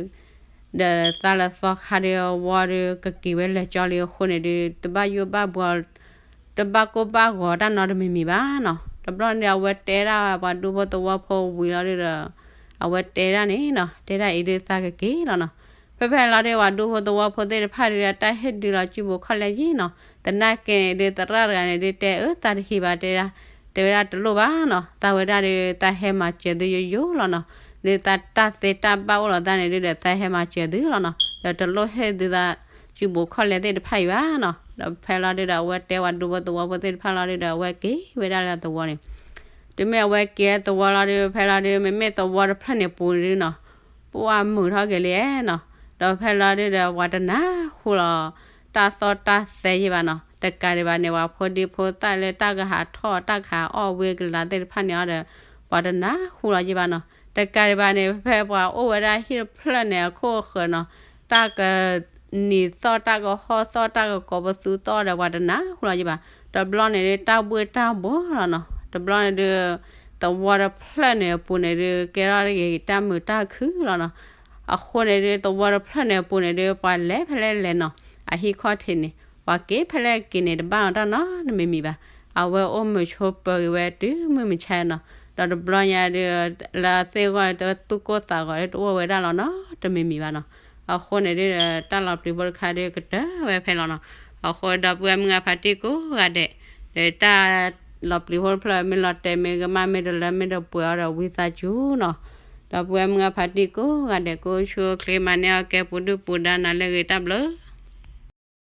ဒီးသးလၢသီခါဒုးအဝီဒုး ကက့ၤဝဲလၢာ်ကၠီလံအဃိန့ၣ်ဒုး တဘၣ်ယိၣ်ဘၣ်ဘှီ တဘၣ်ကိၢ်ဘၣ်ဂီၤတၢ်နီတမံၤမံၤဘၣ်နီၤ. တဘျီန့ၣ် အဝဲတဲဒၣ်ပှၤဒူဖိသဝီဖိဝံၤလီၤဒုးဒီး အဝဲတဲဒၣ်န့ၣ်နီၤ, တဲဒၣ်အံၤဒုးသးကက့ၤလီၤနီၤ. ဖဲဖဲလီၤဒုး ပှၤဒူဖိသဝီဖိသ့ၣ်တဖၣ်ဒုး အတၢ်ဟ့ၣ်ဒုးလီၤစုပူၤခီၣ်လဲယ့ၣ်နီၤ. သနာ်က့န့ၣ်ဒုး သရၣ်တဂၤန့ၣ်ဒုးတဲ အၢ သးတဟ့ၣ်ဘၣ်တဲဒၣ်, တဲဝဲဒၣ်တလိၣ်ဘၣ်နီၤ, သးဝဲဒၣ်ဒုး သးဟဲမၤစၢၤသုယိယိလီၤနီၤ. ဒုးသးတၢ်သ့တၢ်ဘၣ်အိၣ်လီၤသးန့ၣ်ဒုးဒီး သးဟဲမၤစၢၤသုလီၤနီၤ. ဒီးတလိၣ်ဟ့ၣ်သုသးစုပူၤခီၣ်လဲသ့ၣ်တဖၣ်အံၤဘၣ်နီၤ. ဒီးဖဲလီၤဒုးဒီး အဝဲတဲပှၤဒူဖိသဝီဖိသ့ၣ်တဖၣ်လီၤဒုးဒီး အဝဲက့ၤဝဲဒၣ်လၢသဝီန့ၣ် တုၤမ့ၢ်အဝဲက့ၤသဝီလီၤဒုး ဖဲလီၤဒုး မ့မ့ၢ်သဝီတဖျၢၣ်န့ၣ်ပူၤန့ၣ်ဒုးနီၤ, ပှၢ်မုာ်ထီၣ်က့ၤလံနီၤ. ဒီးဖဲလီၤဒုးဒီး ပှၤတနၢ်ဟူလီၤ တၢ်သီၣ်တၢ်သဲယ့ၢ်ဘၣ်နီၤ. တကးဒံးဘၣ်န့ၣ် ပှၤဖိဒံဖိသၣ်လၢတၢ်ကဟးထီၣ်တၢ်ကဟးအီၣ်ဝံကလၤသ့ၣ်တဖၣ်န့ၣ်အီၤဒီး ပှၤတနၢ်ဟူလီၤယ့ၢ်ဘၣ်နီၤ. တကးဒံးဘၣ်န့ၣ် ဖဲပှၤအိၣ်ဝဲဒၣ်ဟံၣ်တဖျၢၣ်န့ၣ် အခိၣ်အဃၢၤနီၤ, တၢ်က နံၤသီၣ်တၢ်ကဟီၣ်သီၣ်တၢ်ကကိးပသူသီၣ်ဒီး ပှၤတနၢ်ဟူလီၤယ့ၢ်ဘၣ်. တဘျီန့ၣ်ဒုး တၢ်ဘှ့ၣ်တၢ်ဘှီလီၤနီၤ. တဘျီန့ၣ်ဒုး သဝီတဖျၢၣ်န့ၣ်အပူၤန့ၣ်ဒုး ကဲထီၣ်တဂ့ၤတၢ်မုာ်တၢ်ခုၣ်လီၤနီၤ. အဃိန့ၣ်ဒုး သဝီတဖျၢၣ်န့ၣ်အပူၤန့ၣ်ဒုး ပှၤလဲၤဖဲလဲၣ်လဲၤနီၤ, အဟံၣ်ခီၣ်ထံးန့ၣ် ပှၤက့ၤဖဲလဲၣ်က့ၤန့ၣ် တဘၣ်နီတၢ်နီတမံၤမံၤဘၣ်. အဝဲအိၣ်မုာ်ဆိးပၢၤက့ၤဝဲတုၤမုၢ်မဆါနီၤ. တ ဒီးတဘျီညါဒီး လၢအသ့ၣ်ဂီၢ်ဒီး သူၣ်ကိၢ်သးဂီၤဒီး တအိၣ်ဝဲဒၣ်လီၤနီတမံၤမံၤဘၣ်နီၤ. အဃိန့ၣ်ဒီး တၢ်လီၤပျံၤဖိတခါဒီး ကတၢၢ်ဝဲဖဲလီၤနီၤ. အဃိဒီပုၢ်ဝဲၢ်မုၢ်ဂၤဖးတံၢ်ကိးဂၤဒဲး, ဒီးတၢ်လီၤပျံၤဖိတဖျၢၣ် မ့ၢ်လီၤတဲာ်မ့ၢ်ကမၣ် မ့ၢ်တလၢမ့ၢ်တပှဲၤအီၤဒီး ဝံသးစူၤနီၤ. ဒီပုၢ်ဝဲၢ်မုၢ်ဂၤဖးတံၢ်ကိးဂၤဒဲး ကိးဆူၣ်အိၣ်ချ့ မၤန့ၢ်အီၣ်ကဲ ပူၤဒုၣ်ပူၤဒါ နၤလၢအဂ့ၤ တၢ်ဘျုး